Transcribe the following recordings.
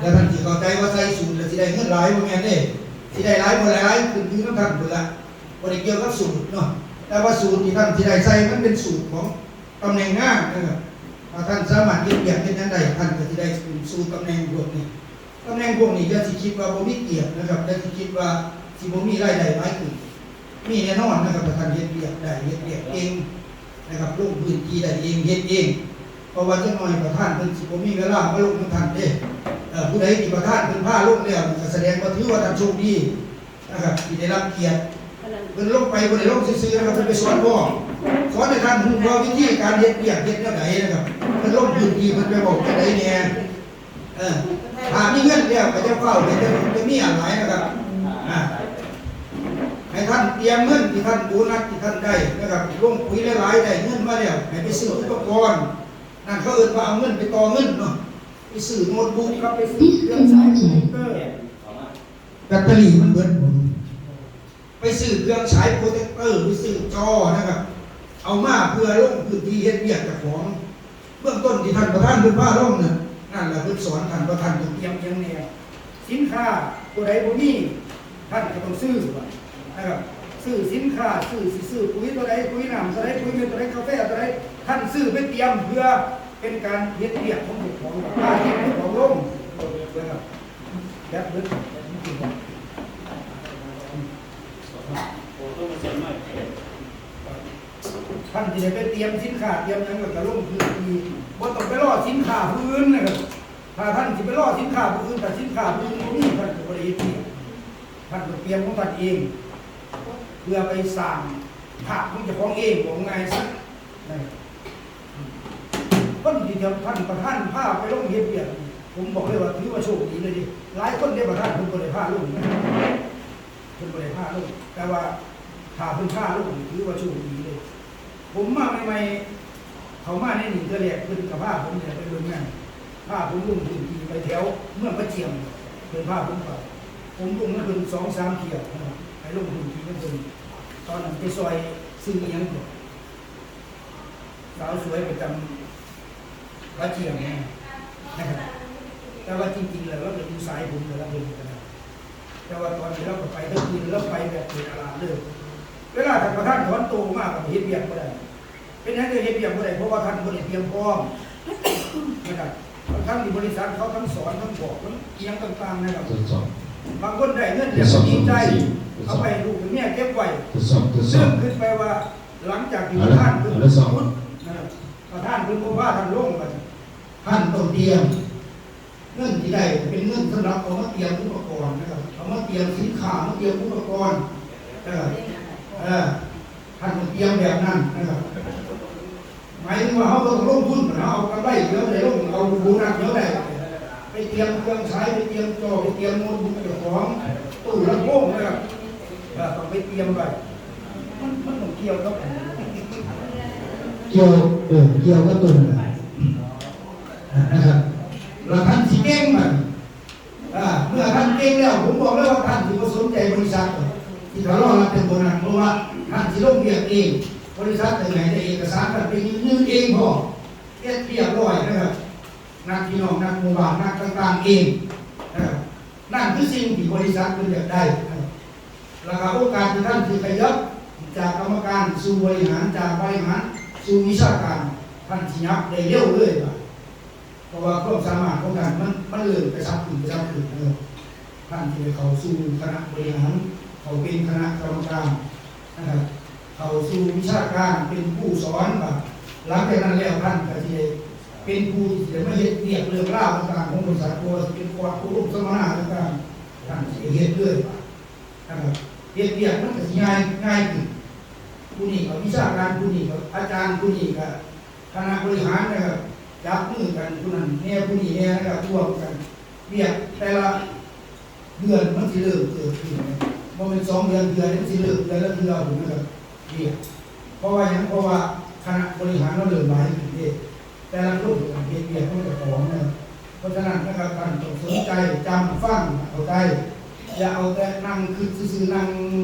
ແລ້ວທ່ານຊິເຂົ້າໃຈວ່າໃສ່ສູດແລ້ວຊິໄດ້ເງິນຫຼາຍ ບໍ່ແມ່ນເດ້. ຊິໄດ້ຫຼາຍບໍ່ຫຼາຍຂຶ້ນຢູ່ນຳທ່ານພຸ້ນລະ ບໍ່ໄດ້ກ່ຽວກັບສູດເນາະ. ແຕ່ວ່າສູດທີ່ທ່ານຊິໄດ້ໃສ່ ມັນເປັນສູດຂອງຕຳແໜ່ງງານນະຄັບ. ຖ້າທ່ານສາມາດເຮັດວຽກເຮັດຫຍັງໄດ້ ທ່ານກໍຊິໄດ້ຂຶ້ນສູ່ຕຳແໜ່ງພວກນີ້. ຕຳແໜ່ງພວກນີ້ຢ່າຊິຄິດວ່າບໍ່ມີກຽດນະຄັບ, ຢ່າຊິຄິດວ່າຊິບໍ່ມີລາຍໄດ້ຫຼາຍຂຶ້ນ. ມີແນ່ນອນນະຄັບ ຖ້າທ່ານເຮັດວຽກໄດ້ ເຮັດວຽກເກັ່ງນະຄັບ, ລົງພື້ນທີ່ໄດ້ເອງ ເຮັດເອງ. ເພາະວ່າຈັກໜ່ອຍປະທານເພິ່ນຊິບໍ່ມີເວລາມາລົງນຳທ່ານເດ້. ເອີ ຜູ້ໃດທີ່ປະທານເພິ່ນພາລົງແລ້ວ ກໍສະແດງວ່າຖືວ່າທ່ານໂຊກດີນະຄັບ ທີ່ໄດ້ຮັບກຽດ. ເພິ່ນລົງໄປບໍ່ໄດ້ລົງຊື່ໆນະຄັບ, ເພິ່ນໄປສອນພ້ອມ, ສອນໃຫ້ທ່ານຮູ້ວ່າວິທີການເຮັດວຽກເຮັດແນວໃດນະຄັບ. ເພິ່ນລົງພື້ນທີ່ ເພິ່ນໄປເວົ້າຈັ່ງໃດແດ່. ເອີ ຖ້າມີເງິນແລ້ວກໍຢ່າຟ້າວ ຢ່າ ຢ່າມີອາໄລນະຄັບ. ອ່າ ໃຫ້ທ່ານຕຽມເງິນທີ່ທ່ານໂບນັດທີ່ທ່ານໄດ້ນະຄັບ, ລົງປຸຍຫຼາຍໆ ໄດ້ເງິນມາແລ້ວ ໃຫ້ໄປຊື້ອຸປະກອນ. ນັ້ນເຂົາເອີ້ນວ່າເອົາເງິນໄປຕໍ່ເງິນເນາະ, ໄປຊື້ໂນດບຸກ ກັບໄປຊື້ເຄື່ອງໃຊ້ຄອມພິວເຕີ. ແບັດເຕີຣີມັນເບິດ ໄປຊື້ເຄື່ອງສາຍໂປຣເຈັກເຕີ ໄປຊື້ຈໍນະຄັບ, ເອົາມາເພື່ອລົງພື້ນທີ່ເຮັດວຽກເຈົ້າຂອງ. ເບື້ອງຕົ້ນທີ່ທ່ານປະທານເພິ່ນພາລົງນັ້ນ ນັ້ນລະເພິ່ນສອນທ່ານວ່າທ່ານຕ້ອງຕຽມຫຍັງແດ່. ສິນຄ້າຕົວໃດບໍ່ມີ ທ່ານກໍຕ້ອງຊື້ນະຄັບ, ຊື້ສິນຄ້າ ຊື້ ຊິຊື້ປຸຍຕົວໃດ ປຸຍນ້ຳຕົວໃດ ປຸຍເມັດຕົວໃດ ກາແຟຕົວໃດ ທ່ານຊື້ໄປຕຽມ ເພື່ອເປັນການເຮັດວຽກຂອງເຈົ້າຂອງ ພາທີມເຈົ້າຂອງລົງນະຄັບ. ແບັດເບິດ ທ່ານຊິໄດ້ໄປຕຽມສິນຄ້າຕຽມຫຍັງ ແລ້ວກໍລົງພື້ນທີ່, ບໍ່ຕ້ອງໄປລໍສິນຄ້າຜູ້ອື່ນນະຄັບ. ຖ້າທ່ານຊິໄປລໍສິນຄ້າຜູ້ອື່ນ ຖ້າສິນຄ້າຜູ້ອື່ນບໍ່ມີ ທ່ານກໍບໍ່ໄດ້ເຮັດວຽກ. ທ່ານຕ້ອງຕຽມຂອງທ່ານເອງ ເພື່ອໄປສ້າງພາບຂອງເຈົ້າຂອງເອງ ເວົ້າງ່າຍຊະນະ. ຄົນທີ່ທ່ານປະທານພາໄປລົງເຮັດວຽກ ຜົມບອກເລີຍວ່າຖືວ່າໂຊກດີເລີຍເດ້. ຫຼາຍຄົນເດ້ປະທານ ເພິ່ນບໍ່ໄດ້ພາລົງນະ, ເພິ່ນບໍ່ໄດ້ພາລົງ, ແຕ່ວ່າຖ້າເພິ່ນພາລົງນີ້ຖືວ່າໂຊກດີເລີຍ. ຜົມມາໃໝ່ໆ ເຂົ້າມາໃນນີ້ເທື່ອແລກ ເພິ່ນກໍພາຜົມນີ້ໄປເບິ່ງງານ, ພາຜົມລົງພື້ນທີ່ໄປແຖວເມືອງປາຈຽງ ເພິ່ນພາຜົມໄປ. ຜົມລົງນຳເພິ່ນສອງສາມຖ້ຽວນະ, ໄປລົງພື້ນທີ່ນຳເພິ່ນ. ຕອນນັ້ນໄປຊ່ອຍ ຊື່ອີ່ຫຍັງກໍ ສາວສວຍປະຈຳປາຈຽງນະຄັບ. ແຕ່ວ່າຈິງໆແລ້ວລາວກໍຢູ່ສາຍບຸນແລ້ວ ລາວເປັນກໍໄດ້, ແຕ່ວ່າຕອນນີ້ລາວກໍໄປທາງອື່ນ ລາວໄປແບບເປັນອາລາດເລີຍ. ເວລາທ່ານປະທານຖອນໂຕອອກມາ ກໍເຮັດວຽກບໍ່ໄດ້. ເປັນຫຍັງຈຶ່ງເຮັດວຽກບໍ່ໄດ້? ເພາະວ່າທ່ານບໍ່ໄດ້ຕຽມພ້ອມນະຄັບ. ທັງໆທີ່ບໍລິສັດເຂົາທັງສອນທັງບອກ ທັງອີ່ຫຍັງຕ່າງໆນະຄັບ. ບາງຄົນໄດ້ເງິນແລ້ວກໍດີໃຈ ເອົາໄປໃຫ້ລູກໃຫ້ເມຍເກັບໄວ້ ລືມຄິດໄປວ່າ ຫຼັງຈາກທີ່ປະທານເພິ່ນຢຸດນະຄັບ, ປະທານເພິ່ນບໍ່ພາທ່ານລົງ ບັດນີ້ທ່ານຕ້ອງຕຽມເງິນທີ່ໄດ້ເປັນເງິນສຳລັບເອົາມາຕຽມອຸປະກອນນະຄັບ, ເອົາມາຕຽມສິນຄ້າ ມາຕຽມອຸປະກອນນະຄັບ. ເອີ ທ່ານຕ້ອງຕຽມແບບນັ້ນນະຄັບ. ໝາຍເຖິງວ່າເຮົາຕ້ອງລົງທຶນ ເຮົາເອົາກຳໄລເຮົາໄດ້ລົງ ເອົາໂບນັດເຮົາໄດ້ ໄປຕຽມເຄື່ອງໃຊ້ ໄປຕຽມຈໍ ໄປຕຽມໂນ້ດບຸກເຈົ້າຂອງ ຕູ້ລຳໂພງນະຄັບ. ເອີ ຕ້ອງໄປຕຽມໄວ້. ມັນ ມັນຕ້ອງກ່ຽວກັບອັນນີ້ ກ່ຽວ ເອີ ກ່ຽວກັບຕົວນັ້ນນະຄັບ. ແລ້ວທ່ານຊິເກັ່ງບັດນີ້ ອາ ເມື່ອທ່ານເກັ່ງແລ້ວ ຜົມບອກເລີຍວ່າທ່ານຊິບໍ່ສົນໃຈບໍລິສັດດອກ ທີ່ເຂົາລໍຮັບແຕ່ໂບນັດ ເພາະວ່າທ່ານຊິລົງວຽກເອງ. ບໍລິສັດກໍໃຫ້ແຕ່ເອກະສານ ທ່ານໄປຍື່ນເອງພ້ອມ ເຮັດຮຽບຮ້ອຍນະຄັບ. ນັດພີ່ນ້ອງ ນັດໝູ່ບ້ານ ນັດຕ່າງໆເອງນະຄັບ. ນັ້ນຄືສິ່ງທີ່ບໍລິສັດເພິ່ນຢາກໄດ້ນະຄັບ. ແລ້ວກໍໂອກາດທີ່ທ່ານຊິຂະຫຍັບຈາກກຳມະການສູ່ບໍລິຫານ ຈາກບໍລິຫານສູ່ວິຊາການ ທ່ານຊິຫຍັບໄດ້ເລັວເລີຍວ່າ ເພາະວ່າຄວາມສາມາດຂອງທ່ານມັນ ມັນເລີ່ມກະຊັບຂຶ້ນ ກະຊັບຂຶ້ນເນາະ. ທ່ານຊິໄດ້ເຂົ້າສູ່ຄະນະບໍລິຫານ ເຂົ້າເປັນຄະນະກຳມະການນະຄັບ, ເຂົ້າສູ່ວິຊາການເປັນຄູສອນ. ບາດ ຫຼັງຈາກນັ້ນແລ້ວ ທ່ານກໍຊິໄດ້ເປັນຜູ້ທີ່ຊິໄດ້ມາເຮັດວຽກເລື່ອງລາວຕ່າງໆຂອງບໍລິສັດ, ບໍ່ວ່າຊິເປັນຄອດອົບຮົມສຳມະນາຕ່າງໆ ທ່ານຊິໄດ້ເຮັດເລີຍ. ນະຄັບ ເຮັດວຽກມັນກໍຊິງ່າຍ ງ່າຍຂຶ້ນ. ຜູ້ນີ້ກໍວິຊາການ ຜູ້ນີ້ກໍອາຈານ ຜູ້ນີ້ກໍຄະນະບໍລິຫານນະຄັບ, ຈັບມືກັນ ຜູ້ນັ້ນແດ່ ຜູ້ນີ້ແດ່ນະຄັບ, ຮ່ວມກັນ ວຽກແຕ່ລະເດືອນມັນຊິເລີ່ມເກີດຂຶ້ນ, ບໍ່ແມ່ນສອງເດືອນເທື່ອ, ມັນຊິເລີ່ມເດືອນລະເທື່ອພຸ້ນນະຄັບ ວຽກ. ເພາະວ່າຫຍັງ? ເພາະວ່າຄະນະບໍລິຫານມັນເລີ່ມຫຼາຍຂຶ້ນເດ້. ແຕ່ລະຄົນເຮັດວຽກຂອງເຈົ້າຂອງນະ. ເພາະສະນັ້ນນະຄັບ ທ່ານຕ້ອງສົນໃຈ ຈຳຟັງ ເຂົ້າໃຈ. ຢ່າເອົາແຕ່ນັ່ງຄິດຊື່ໆ ນັ່ງ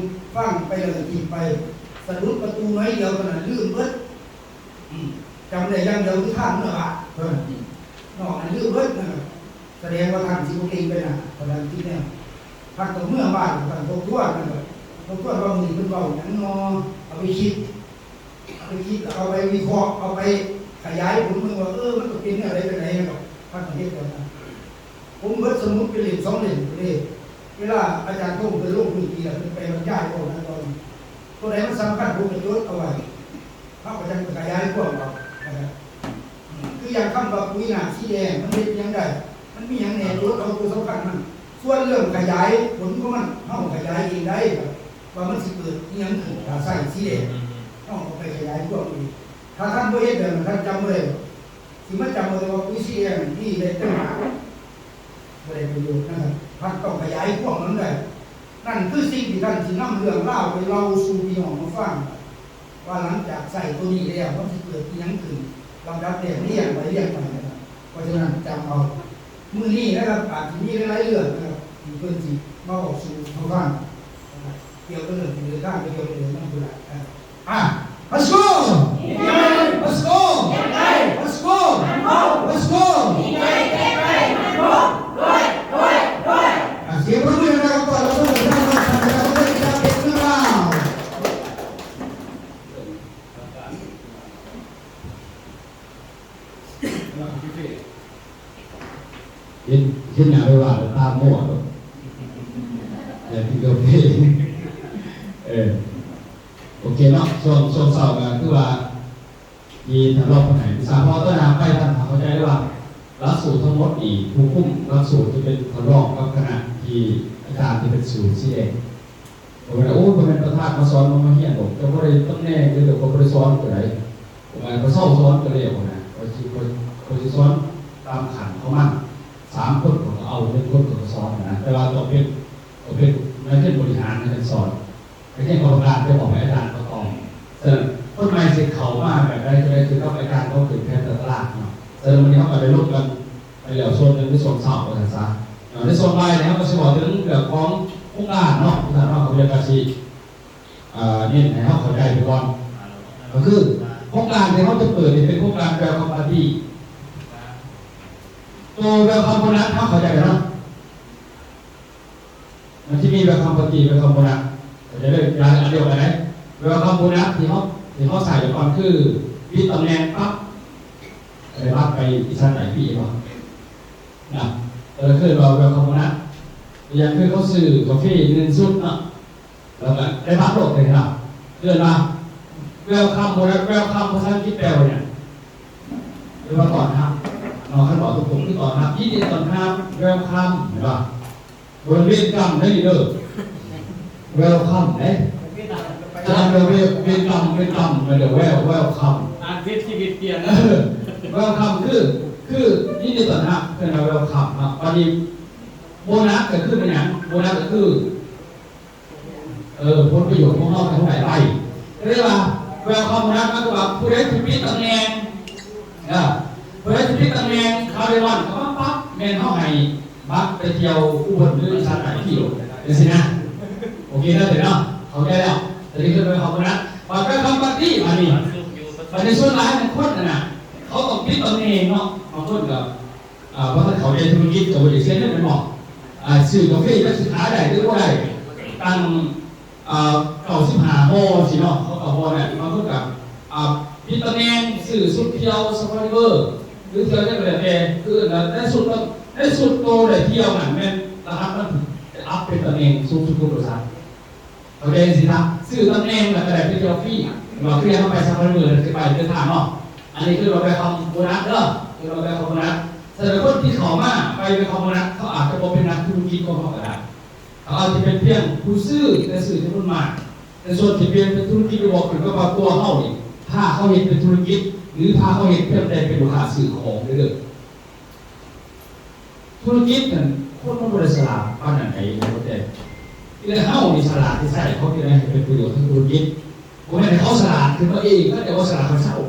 ຟັງໄປແລ້ວກໍຖິ້ມໄປ. ສະດຸດປະຕູໜ້ອຍດຽວເທົ່ານັ້ນ ລືມເບິດ. ອືມ ຈຳໄດ້ຢ່າງດຽວຄືທາງເມືອບາດເທົ່ານັ້ນ, ນອກນັ້ນລືມເບິດນະ. ສະແດງວ່າທ່ານຊິບໍ່ເກັ່ງໄປໜ້າ ເພາະທ່ານຄິດແນວ ທ່ານຕ້ອງເມືອບ້ານ ທ່ານທົບທວນ ທ່ານກໍທົບທວນວ່າມື້ນີ້ເພິ່ນເວົ້າຫຍັງນໍ ເອົາໄປຄິດ ເອົາໄປຄິດ ແລ້ວເອົາໄປວິເຄາະ ເອົາໄປຂະຫຍາຍຜົນເບິ່ງວ່າ ເອີ ມັນຕ້ອງເປັນແນວໃດຈັ່ງໃດ ແລ້ວກໍທ່ານຕ້ອງເຮັດແບບນັ້ນ. ຜົມເບິດສະໝຸດເປັນເຫຼັ້ມສອງເຫຼັ້ມເດ້ ເວລາອາຈານໂທງເພິ່ນລົງພື້ນທີ່ແລ້ວ ເພິ່ນໄປບັນຍາຍເວົ້ານັ້ນເວົ້ານີ້ ຕົວໃດມັນສຳຄັນ ຜົມກໍຈົດເອົາໄວ້ ເຮົາກໍຈັ່ງໄປຂະຫຍາຍຄວາມເອົານະຄັບ. ຄືຢ່າງຄຳວ່າປຸ໋ຍນ້ຳສີແດງ ມັນເຮັດຫຍັງໄດ້ ມັນມີຫຍັງແດ່ ຈົດເອົາຕົວສຳຄັນມັນ. ສ່ວນເລື່ອງຂະຫຍາຍຜົນຂອງມັນ ເຮົາຂະຫຍາຍເອງໄດ້ ວ່າມັນຊິເກີດອີ່ຫຍັງຂຶ້ນ ຖ້າໃຊ້ສີແດງ ເຮົາກໍໄປຂະຫຍາຍຄວາມເອງ. ຖ້າທ່ານບໍ່ເຮັດແບບນັ້ນ ທ່ານຈຳບໍ່ໄດ້ ຊິມາຈຳເອົາແຕ່ວ່າປຸ໋ຍສີແດງນີ້ໄດ້ເຕັມປາກ ບໍ່ໄດ້ປະໂຫຍດນະຄັບ. ທ່ານຕ້ອງຂະຫຍາຍຄວາມມັນໄດ້. ນັ້ນຄືສິ່ງທີ່ທ່ານຊິນຳເລື່ອງລາວໄປເລົ່າສູ່ພີ່ນ້ອງເຮົາຟັງ ວ່າຫຼັງຈາກໃຊ້ໂຕນີ້ແລ້ວ ມັນຊິເກີດອີ່ຫຍັງຂຶ້ນ ລຳດັບແບບລຽງໄປລຽງໄປນະຄັບ. ເພາະສະນັ້ນ ຈຳເອົາ ມື້ນີ້ນະຄັບ ອາດຊິມີຫຼາຍໆເລື່ອງນະຄັບ ທີ່ເພິ່ນຊິມາເວົ້າສູ່ເຮົາຟັງນະຄັບ ກ່ຽວກັບເລື່ອງທີ່ເດີນທາງໄປທ່ຽວໄປເດີນນຳຜູ້ຫຼາຍນະຄັບ. ອ່າ Let's go! Let's go! Let's go! Let's go! ອ່າ ສຽງປະມືດັງໆກ່ອນ ແລ້ວກໍເດີນທາງມາທາງເວທີເປັນເລື່ອງລາວ. ເຫັນ ເຫັນໜ້າໄປວ່າຕາມົວໂລດ ຢາກກິນກາເຟ. ເອີ ໂອເຄເນາະ ຊ່ວງ ຊ່ວງເຊົ້າກໍຄືວ່າທີ່ທ່ານຮອງເພິ່ນໃຫ້ວິຊາ ເພາະວ່າຕໍ່ໜ້າໄປທ່ານເຂົ້າໃຈໄດ້ວ່າຫຼັກສູດທັງໝົດນີ້ ຜູ້ຄຸມຫຼັກສູດຈະເປັນທ່ານຮອງກັບຄະນະທີ່ອາຈານທີ່ເປັນສູດສີແດງ. ບໍ່ແມ່ນ ໂອ້ ບໍ່ແມ່ນປະທານມາສອນ ມາ ມາຮຽນດອກ ເຈົ້າບໍ່ໄດ້ຕຳແໜ່ງເດີ ເຈົ້າກໍບໍ່ໄດ້ສອນກໍໄດ້ ບໍ່ແມ່ນ ຂ້ອຍເຊົາສອນກໍແລ້ວນະ ຂ້ອຍຊິ ຂ້ອຍ ຂ້ອຍຊິສອນຕາມຂັ້ນຂອງມັນ ສາມຄົນຂ້ອຍກໍເອົາ ໜຶ່ງຄົນຂ້ອຍກໍສອນນະ ແຕ່ວ່າຕ້ອງເປັນ ຕ້ອງເປັນນັກຮຽນບໍລິຫານ ນັກຮຽນສອນ ນັກຮຽນກຳມະການ ໄປບອກໃຫ້ອາຈານເຂົາຕອບ. ສະນັ້ນ ຄົນໃໝ່ຊິເຂົ້າມາແບບໃດ ຈະໄດ້ຂຶ້ນກັບອາຈານເຂົາຂຶ້ນແຜນການຕະຫຼາດເນາະ. ສະນັ້ນ ມື້ນີ້ເຮົາກໍໄດ້ລົງກັນ ໄປແລ້ວສ່ວນໜຶ່ງ ໃນຊ່ວງເຊົ້າວ່າຊັ້ນຊະເນາະ. ໃນຊ່ວງບ່າຍນີ້ເຮົາກໍຊິເວົ້າເຖິງເລື່ອງຂອງໂຄງການເນາະ ທ່ານເນາະ ເຮົາກໍຢາກກະຊິ ອ່າ ເນັ້ນໃຫ້ເຮົາເຂົ້າໃຈໄປກ່ອນ ກໍຄືໂຄງການທີ່ເຮົາຈະເປີດນີ້ເປັນໂຄງການ Welcome Party. ໂຕ Welcome Bonus ເຮົາເຂົ້າໃຈແລ້ວເນາະ. ມັນຊິມີ Welcome Party Welcome Bonus ເຂົ້າໃຈເລີຍ ຢ່າງອັນດຽວກັນເດ້. Welcome Bonus ທີ່ເຮົາ ທີ່ເຮົາໃຊ້ຢູ່ກ່ອນຄືປິດຕຳແໜ່ງປັບ ໄດ້ບັດໄປອີກຊັ້ນຫຼາຍປີເນາະນະ ເອີ ເອີ້ນວ່າ Welcome Bonus. ຢ່າງຄືເຂົາຊື້ກາເຟໜຶ່ງຊຸດເນາະ ແລ້ວກໍໄດ້ບັດໂລດເລີຍເນາະ ເອີ້ນວ່າ Welcome Bonus. Welcome ພາສາອັງກິດແປວ່າຫຍັງ? ແປວ່າຕ້ອນຮັບເນາະ ຄັນເວົ້າຕົງໆ ຄືຕ້ອນຮັບ ຍິນດີຕ້ອນຮັບ Welcome ເຫັນບໍ່? ບໍ່ແມ່ນ Welcome ເດ້ນີ້ເດີ Welcome ເດ້ ຈະອ່ານວ່າ Wel- Welcome Welcome ແມ່ນເດີ Wel- Welcome ອ່ານເປັນຊີວິດປ່ຽນ ເອີ Welcome ຄື ຄືຍິນດີຕ້ອນຮັບ ເອີ້ນວ່າ Welcome ເນາະ. ບັດນີ້ Bonus ກໍຄືແມ່ນຫຍັງ? Bonus ກໍຄື ເອີ ຜົນປະໂຫຍດຂອງເຮົາທີ່ເຮົາໄດ້ໄປ ເອີ້ນວ່າ Welcome Bonus ກໍຄືວ່າຜູ້ໃດຖືກປິດຕຳແໜ່ງ ເອີ ຜູ້ໃດຖືກປິດຕຳແໜ່ງ ເຂົາໄດ້ວອນເຂົ້າມາປັບ ແມ່ນເຮົາໃຫ້ບັດໄປທ່ຽວອຸບົນ ຫຼື ອີສານໃຕ້ຟຣີໂລດ ຈັ່ງຊີ້ນະ. ໂອເຄເດີເນາະ ເຂົ້າໃຈແລ້ວ. ຕອນນີ້ຄື Welcome Bonus ບັດ Welcome Party ບັດນີ້ ບັດນີ້ສ່ວນຫຼາຍບາງຄົນຫັ້ນນະ ເຂົາຕ້ອງປິດຕຳແໜ່ງເນາະ ບາງຄົນກໍ ອ່າ ບໍ່ທັນເຂົ້າໃຈທຸລະກິດ ກໍບໍ່ຢາກເສຍເງິນແມ່ນບໍ່? ອ່າ ຊື້ກາເຟຈັກຊິຂາຍໄດ້ຫຼືບໍ່ໄດ້ ຕັ້ງ ອ່າ ເກົ້າສິບຫ້າຫໍ່ຊີ້ເນາະ ເຂົາກໍຫໍ່ນັ້ນ ບາງຄົນກໍ ອ່າ ປິດຕຳແໜ່ງ ຊື້ຊຸດທ່ຽວ Safaree World ຫຼືທ່ຽວຫຍັງກໍແລ້ວແຕ່ ຄືໃນຊຸດ ໃນຊຸດໂຕໄດ້ທ່ຽວນັ້ນ ແມ່ນລະຫັດມັນຖືກໄດ້ອັບເປັນຕຳແໜ່ງສູງສຸດຂອງບໍລິສັດ. ເຂົ້າໃຈຈັ່ງຊີ້ນະ ຊື້ຕຳແໜ່ງແລ້ວກໍໄດ້ໄປທ່ຽວຟຣີ ວ່າຄືເຮົາໄປ Safaree World ຊິໄປເດີນທາງເນາະ ອັນນີ້ຄືວ່າ Welcome Bonus ເດີ ຄືວ່າ Welcome Bonus. ສຳລັບຄົນທີ່ເຂົ້າມາໄປ Welcome Bonus ເຂົາອາດຈະບໍ່ເປັນນັກທຸລະກິດຂອງເຮົາກໍໄດ້ ເຂົາອາດຈະເປັນພຽງຜູ້ຊື້ ແຕ່ຊື້ຈຳນວນມາກ ແຕ່ສ່ວນທີ່ປ່ຽນເປັນທຸລະກິດຫຼືບໍ່ ຂຶ້ນກັບວ່າຕົວເຮົານີ້ ພາເຂົາເຮັດເປັນທຸລະກິດ ຫຼື ພາເຂົາເຮັດພຽງແຕ່ເປັນລູກຄ້າຊື້ຂອງເດີ. ທຸລະກິດນັ້ນ ຄົນມັນບໍ່ໄດ້ສະຫຼາດປານນັ້ນໃດ ແຕ່ເຮົານີ້ສະຫຼາດທີ່ໃຊ້ເຂົາເຮັດໃຫ້ເປັນປະໂຫຍດທາງທຸລະກິດ ບໍ່ແມ່ນໃຫ້ເຂົາສະຫຼາດຂຶ້ນມາເອງ ເຂົາເຈົ້າບໍ່ສະຫຼາດເຂົາເຊົາ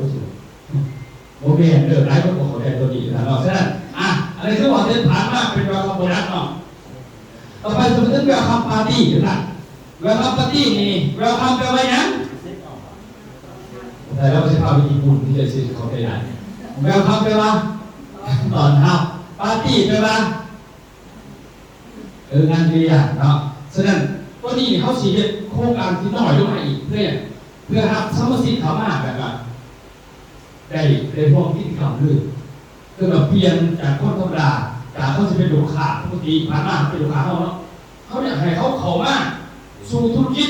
ບໍ່ແມ່ນເດີ ຫຼາຍຄົນບໍ່ເຂົ້າໃຈຕົວນີ້ນະເນາະ. ສະນັ້ນ ອ່ະ ອັນນີ້ຄືວ່າເສັ້ນຜ່ານມາເປັນ Welcome Bonus ເນາະ ຕໍ່ໄປເຮົາເຖິງ Welcome Party ເດີນະ. Welcome Party ນີ້ Welcome ແປວ່າຫຍັງ? ແຕ່ລາວຊິພາໄປຍີ່ປຸ່ນ ທີ່ຈະຊິເຂົ້າໃຈໄດ້. Welcome ແປວ່າຕ້ອນຮັບ Party ແປວ່າ ເອີ ງານເຮັດເນາະ. ສະນັ້ນ ຕົວນີ້ເຮົາຊິເຮັດໂຄງການທີ່ນ້ອຍລົງມາອີກ ເພື່ອຫຍັງ? ເພື່ອຮັບສະມາຊິກເຂົ້າມາ ແລ້ວກະໄດ້ ໄດ້ຮ່ວມກິດຈະກຳເລີຍ. ຄືວ່າປ່ຽນຈາກຄົນທຳມະດາ, ຈາກເຂົາຊິເປັນລູກຄ້າປົກກະຕິ, ຜ່ານມາເປັນລູກຄ້າເຮົາເນາະ, ເຮົາຢາກໃຫ້ເຂົາເຂົ້າມາສູ່ທຸລະກິດ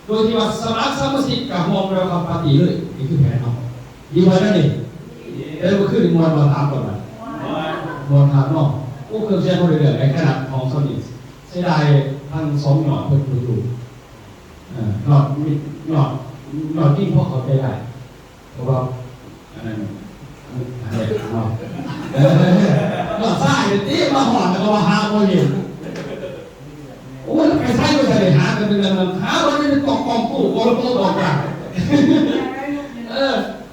ໂດຍທີ່ວ່າສະໝັກສະມາຊິກກະຮ່ວມ welcome party ເລີຍ. ນີ້ຄືແຜນເຮົາ. ດີບໍ່ແນວນີ້? ແຕ່ມື້ຄືນນີ້ມ່ວນບໍ່? ຖາມກ່ອນວ່າມ່ວນຄັກເນາະ. ໂອ້ ເຄື່ອງສຽງບໍ່ໄດ້ເລື່ອງໃດ ຂະໜາດຂອງຊາວນີ້ ເສຍດາຍທັງສອງຍອດເພິ່ນບໍ່ຢູ່. ເອີ ຍອດ ຍອດ ຍອດຍິງພໍເຂົ້າໃຈໄດ້ ເພາະວ່າ ອັນນັ້ນ ອັນນັ້ນເນາະ ເອີ ຍອດຊາຍຕິ ມາຮອດແລ້ວກໍວ່າຫາບໍ່ເຫັນ. ໂອ້ຍ ແລ້ວໄປໃສບໍ່ທັນໄດ້ຫາ ກໍເປັນອັນນັ້ນ ຫາບໍ່ໄດ້ ເປັນກອງໆ ຕູ້ ບໍ່ລະບົບອອກມາ. ເອີ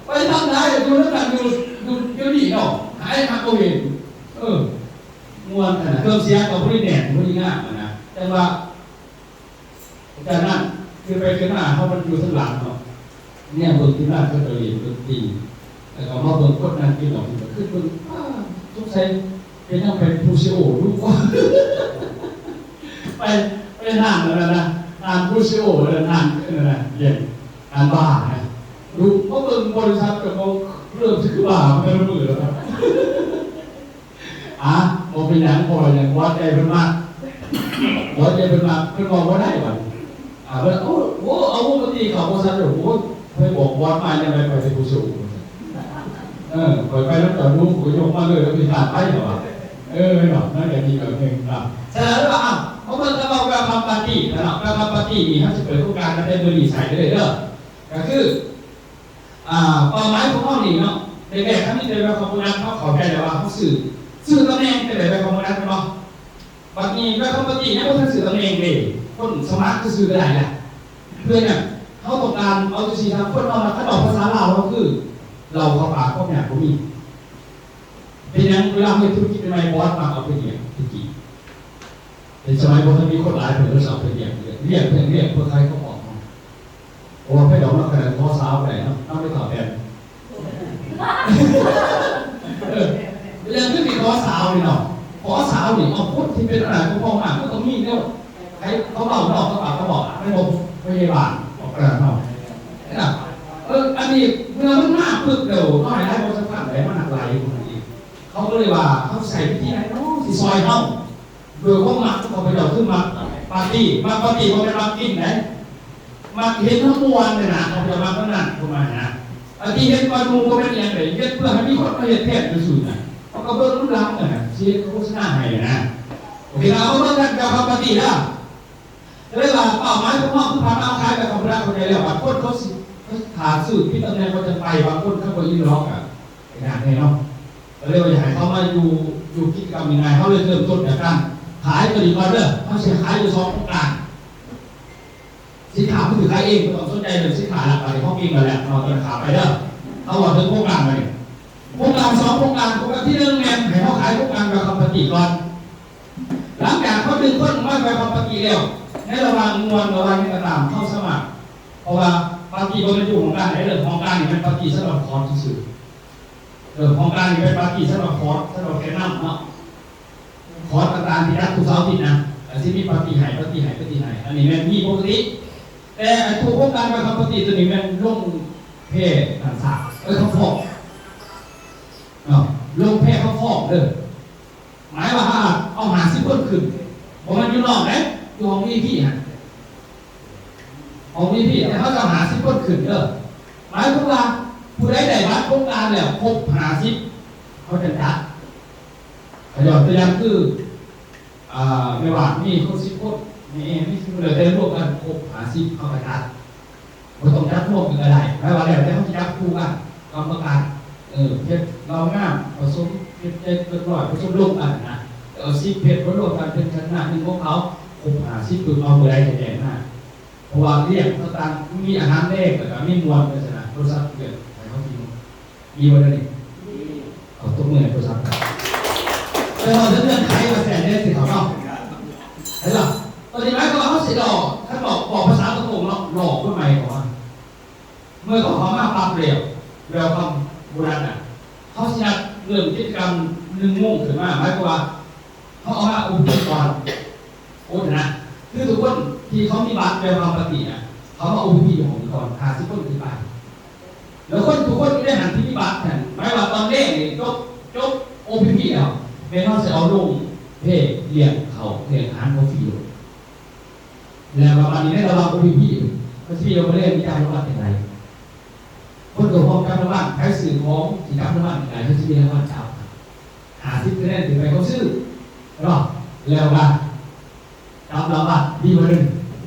ໄປທາງໃດ ຢູ່ນຳກັນ ຢູ່ ຢູ່ ຢູ່ນີ້ເນາະ ຫາຫາບໍ່ເຫັນ. ເອີ ມ່ວນຂະໜາດ ເຄື່ອງສຽງກໍບໍ່ໄດ້ແໜ້ນ ບໍ່ໄດ້ງາມຫັ້ນນະ ຈັ່ງວ່າ ຈາກນັ້ນ ຄືໄປຄືມາ ເຮົາມັນຢູ່ທາງຫຼັງເນາະ ແນມເບິ່ງທີມງານເຂົາເຈົ້າຫຼິ້ນດົນຕີ ແລ້ວກໍມາເບິ່ງຄົນນັ່ງກິນເຫຼົ້າ ຄືເບິ່ງ ອ້າ ສົງໄສເປັນຫຍັງໄປພູຊີໂອດຸ ໄປ ໄປຮ້ານນັ້ນນະ ຮ້ານພູຊີໂອ ຮ້ານນັ້ນນະ ເປັນຮ້ານບານະ ດຸ ມາເບິ່ງບໍລິສັດເຈົ້າຂອງ ເລີ່ມຊິຄືບານແຕ່ລະມື້ແລ້ວ. ອາ ບໍ່ເປັນຫຍັງ ເພາະວ່າຫຍັງ ບໍ່ໃຈເພິ່ນມັກ ບໍ່ໃຈເພິ່ນມັກ ເພິ່ນເວົ້າບໍ່ໄດ້ບັດນີ້. ອາ ເພິ່ນ ໂອ້ ໂອ້ ເອົາວົງດົນຕີເຂົ້າບໍລິສັດ ໂອ້ ໄປບອກບອສມາ ຍັງໄດ້ໄປເປັນຜູ້ໂຊ ເອີ ຂ້ອຍໄປນຳເຈົ້າຢູ່ ຂ້ອຍຍົກມາເລີຍ ແລ້ວມີການໄປແລ້ວວ່າ ເອີ ເນາະ ມັນກໍດີແບບໜຶ່ງເນາະ. ສະນັ້ນວ່າ ເອົ້າ ເຮົາເບິ່ງຄຳວ່າ welcome party ເນາະ welcome party ນີ້ ເຮົາຊິເປີດໂຄງການຕັ້ງແຕ່ມື້ນີ້ໃສ່ໄດ້ເດີ ກໍຄື ອ່າ ເປົ້າໝາຍຂອງເຮົານີ້ເນາະ ແລກໆ ຄັນມີແຕ່ welcome bonus ເຮົາເຂົ້າໃຈແລ້ວວ່າເຮົາຊື້ ຊື້ຕຳແໜ່ງແຕ່ welcome bonus ແມ່ນບໍ່? ບັດນີ້ welcome party ຍັງບໍ່ທັນຊື້ຕຳແໜ່ງເດ້ ຄົນສະໝັກຊື່ໆ ກໍໄດ້ລະ. ເພື່ອຫຍັງ? ເຮົາຕ້ອງການເອົາຈັ່ງຊີ້ ຖ້າຄົນເຮົານະ ຄັນເວົ້າພາສາລາວເຮົາຄື ເຫຼົ້າເຂົ້າປາກຄວາມຍາກບໍ່ມີ. ເປັນຫຍັງເວລາເຮັດທຸລະກິດໃໝ່ໆ ບອສມັກເອົາໄປລ້ຽງແຕ່ກີ້ ເປັນສະໄໝບໍ່ທັນມີຄົນຫຼາຍ ເພິ່ນກໍເອົາໄປລ້ຽງ ລ້ຽງ ລ້ຽງ ລ້ຽງເພື່ອຂາຍຂອງອອກເນາະ. ໂອ້ ເພິ່ນເອົາມາຂະໜາດຂໍສາວໄດ້ເນາະ ນຳໄປເຂົ້າແປນ ເອີ ເລື່ອງຄືຊິຂໍສາວນີ້ເນາະ ຂໍສາວນີ້ ເອົາຄົນທີ່ເປັນອະນາຄົດຂອງມັນ ມັນຕ້ອງມີແນວໃຫ້ເຂົາເວົ້ານອກເຂົາປາກເຂົາບອກ ແມ່ນບໍ່? ພະຍາບານອອກກະນອກ ເອີ ອັນນີ້ເມື່ອມັນມາປຶບແລ້ວ ນ້ອຍຫຼາຍບໍ່ສຳຄັນໃດ ມັນໜັກຫຼາຍຢູ່ຫັ້ນອີກ. ເຂົາກໍເລີຍວ່າ ເຮົາຊິໃຊ້ວິທີໃດເນາະ ຊິຊ່ອຍເຮົາ? ໂດຍຄວາມມັກຂອງເຂົາເຈົ້າຄືມັກປາຕີ້ ມັກປາຕີ້ບໍ່ແມ່ນມັກກິນໃດ ມັກເຫັນເຮົາມ່ວນຫັ້ນນະ ເຂົາເຈົ້າມັກແນວນັ້ນ ປະມານນັ້ນນະ. ອັນທີ່ເຮັດກ່ອນໝູ່ບໍ່ແມ່ນອີ່ຫຍັງໃດ ເຮັດເພື່ອໃຫ້ມີຄົນມາເຮັດແທນຊື່ໆນະ ເຂົາກໍເບິ່ງນຳຫຼັງຫັ້ນນະ ຊິໂຄສະນາໃຫ້ນະ. ໂອເຄ ເອົາມາເບິ່ງກັນກັບປາຕີ້ເດີ. ກໍເລີຍວ່າເປົ້າໝາຍຂອງເຮົາຄືພາມາຂາຍແບບທຳມະດາເຂົ້າໃຈແລ້ວ ບາງຄົນເຂົາຊິຖ້າຊື້ຜິດຕຳແໜ່ງເຂົາຈະໄປ ບາງຄົນເຂົາບໍ່ອິນລັອກ ກໍຍາກແນ່ເນາະ. ກໍເລີຍວ່າຢາກໃຫ້ເຂົາມາຢູ່ ຢູ່ກິດຈະກຳງ່າຍໆ ເຮົາເລີຍເລີ່ມຕົ້ນຈາກການຂາຍຕົວນີ້ກ່ອນເດີ. ເຮົາຊິຂາຍຢູ່ສອງໂຄງການ ສິນຄ້າເຮົາຖືກຂາຍເອງ ບໍ່ຕ້ອງສົນໃຈເລື່ອງສິນຄ້າລະ ບາດນີ້ເຮົາເກັ່ງແລ້ວແຫຼະ ເຮົາຕ້ອງຂາຍໄປເດີ. ເຮົາເວົ້າເຖິງໂຄງການບາດນີ້ ໂຄງການສອງໂຄງການ ໂຄງການທີໜຶ່ງແມ່ນໃຫ້ເຮົາຂາຍໂຄງການ welcome party ກ່ອນ. ຫຼັງຈາກເຮົາດຶງຄົນມາ welcome party ແລ້ວ ໃນລະຫວ່າງມ່ວນ ລະຫວ່າງຫຍັງກໍຕາມ ເຮົາສາມາດ ເພາະວ່າປາຕີ້ບໍ່ແມ່ນຢູ່ຫ້ອງການໃດເດີ ຫ້ອງການນີ້ແມ່ນປາຕີ້ສຳລັບຄອດຊື່ໆ ເອີ ຫ້ອງການນີ້ແມ່ນປາຕີ້ສຳລັບຄອດ ສຳລັບແກນນຳເນາະ ຄອດຕ່າງໆທີ່ຈັດທຸກເສົາອາທິດນະ ກໍຊິມີປາຕີ້ໃຫ້ ປາຕີ້ໃຫ້ ປາຕີ້ໃຫ້ ອັນນີ້ແມ່ນມີປົກກະຕິ. ແຕ່ໄອ້ໂຄງການ welcome party ຕົວນີ້ແມ່ນລົງແພ ອັນສາ ເອີ ເຂົາຟ້ອງເນາະ ລົງແພເຂົາຟ້ອງເດີ. ໝາຍວ່າເຮົາເອົາຫ້າສິບຄົນຂຶ້ນ ບໍ່ແມ່ນຢູ່ນອກເດ້ ຢູ່ຫ້ອງ ວີໄອພີ ຫັ້ນ ຫ້ອງ ວີໄອພີ ແຕ່ເຮົາຈະເອົາຫ້າສິບຄົນຂຶ້ນເດີ. ໝາຍຄວາມວ່າຜູ້ໃດໄດ້ບັດໂຄງການແລ້ວຄົບຫ້າສິບ ເຮົາຈະຈັດ. ກໍຍົກຕົວຢ່າງຄື ອ່າ ແມ່ບ້ານມີຄົນສິບຄົນ ແມ່ແອມີສິບຄົນ ແລ້ວແຕ່ລວມກັນຄົບຫ້າສິບ ເຮົາກໍຈັດ. ບໍ່ຕ້ອງຈັບຮ່ວມກັນກໍໄດ້ ແປວ່າແລ້ວແຕ່ເຮົາຊິຈັບຄູ່ກັນ ກຳມະການ ເອີ ເພັດເຫຼົ້າງາມ ປະສົມເພັດໃຫຍ່ເກີນຮ້ອຍ ປະສົມລົມກັນນະ ເອົາສິບເພັດມາລວມກັນເປັນຂະໜາດໜຶ່ງຂອງເຂົາ ຄົບຫ້າສິບປຶບ ເອົາມື້ໃດໃຫ້ແຈ້ງມາ ເພາະວ່າລ້ຽງຕ່າງໆ ມີອາຫານແລງ ແລ້ວກໍມີມ່ວນ ຈັ່ງຊີ້ນະ ໂທລະສັບເລື່ອງໃຫ້ເຮົາກິນ ມີບໍ່ແນວນີ້? ເອົາຕົບມືໃຫ້ໂທລະສັບ ແຕ່ວ່າເລື່ອງເງື່ອນໄຂວ່າແຊນແດ່ຊິເຂົ້າເນາະ ເຫັນລະ? ຕອນນີ້ໝາຍຄວາມວ່າເຮົາຊິຫຼໍ່ ຄັນບອກ ບອກພາສາຕົງໆເນາະ ຫຼໍ່ຄົນໃໝ່ເຂົ້າມາ ເມື່ອເຂົາເຂົ້າມາປັບແລ້ວ ແລ້ວຄຳໂບຣານນະ ເຮົາຊິນັດເລີ່ມກິດຈະກຳໜຶ່ງໂມງຂຶ້ນມາ ໝາຍຄວາມວ່າເຮົາເອົາມາອຸປະກອນ ໂອ້ ນະ ຄືທຸກຄົນທີ່ເຂົາມີບັດແບບວ່າປະຕິນະ ເຂົາມາໂອພີພີຢູ່ຫ້ອງນີ້ກ່ອນ ຫ້າສິບຄົນຂຶ້ນໄປ ແລ້ວຄົນທຸກຄົນຢູ່ໃນຫັ້ນທີ່ມີບັດຫັ້ນ ໝາຍວ່າຕອນແລງນີ້ຈົບ ຈົບໂອພີພີແລ້ວ ແມ່ນເຮົາຊິເອົາລົງເພລຽງເຂົ້າ ລຽງອາຫານເຂົາຟຣີໂລດ ແລ້ວບາດນີ້ໃນລະຫວ່າງໂອພີພີ ເຂົາຊິມີໂອເວອເລ ມີການລະຫວ່າງຈັ່ງໃດ ຄົນກໍພ້ອມຈັບລາງວັນ ໃຜຊື້ຂອງທີ່ຈັບລາງວັນໄດ້ ເພິ່ນຊິມີລາງວັນຈັບ ຫ້າສິບຄະແນນຂຶ້ນໄປ ເຂົາຊື້ເນາະ ແລ້ວວ່າຈັບລາງວັນດີບໍ່ເດີ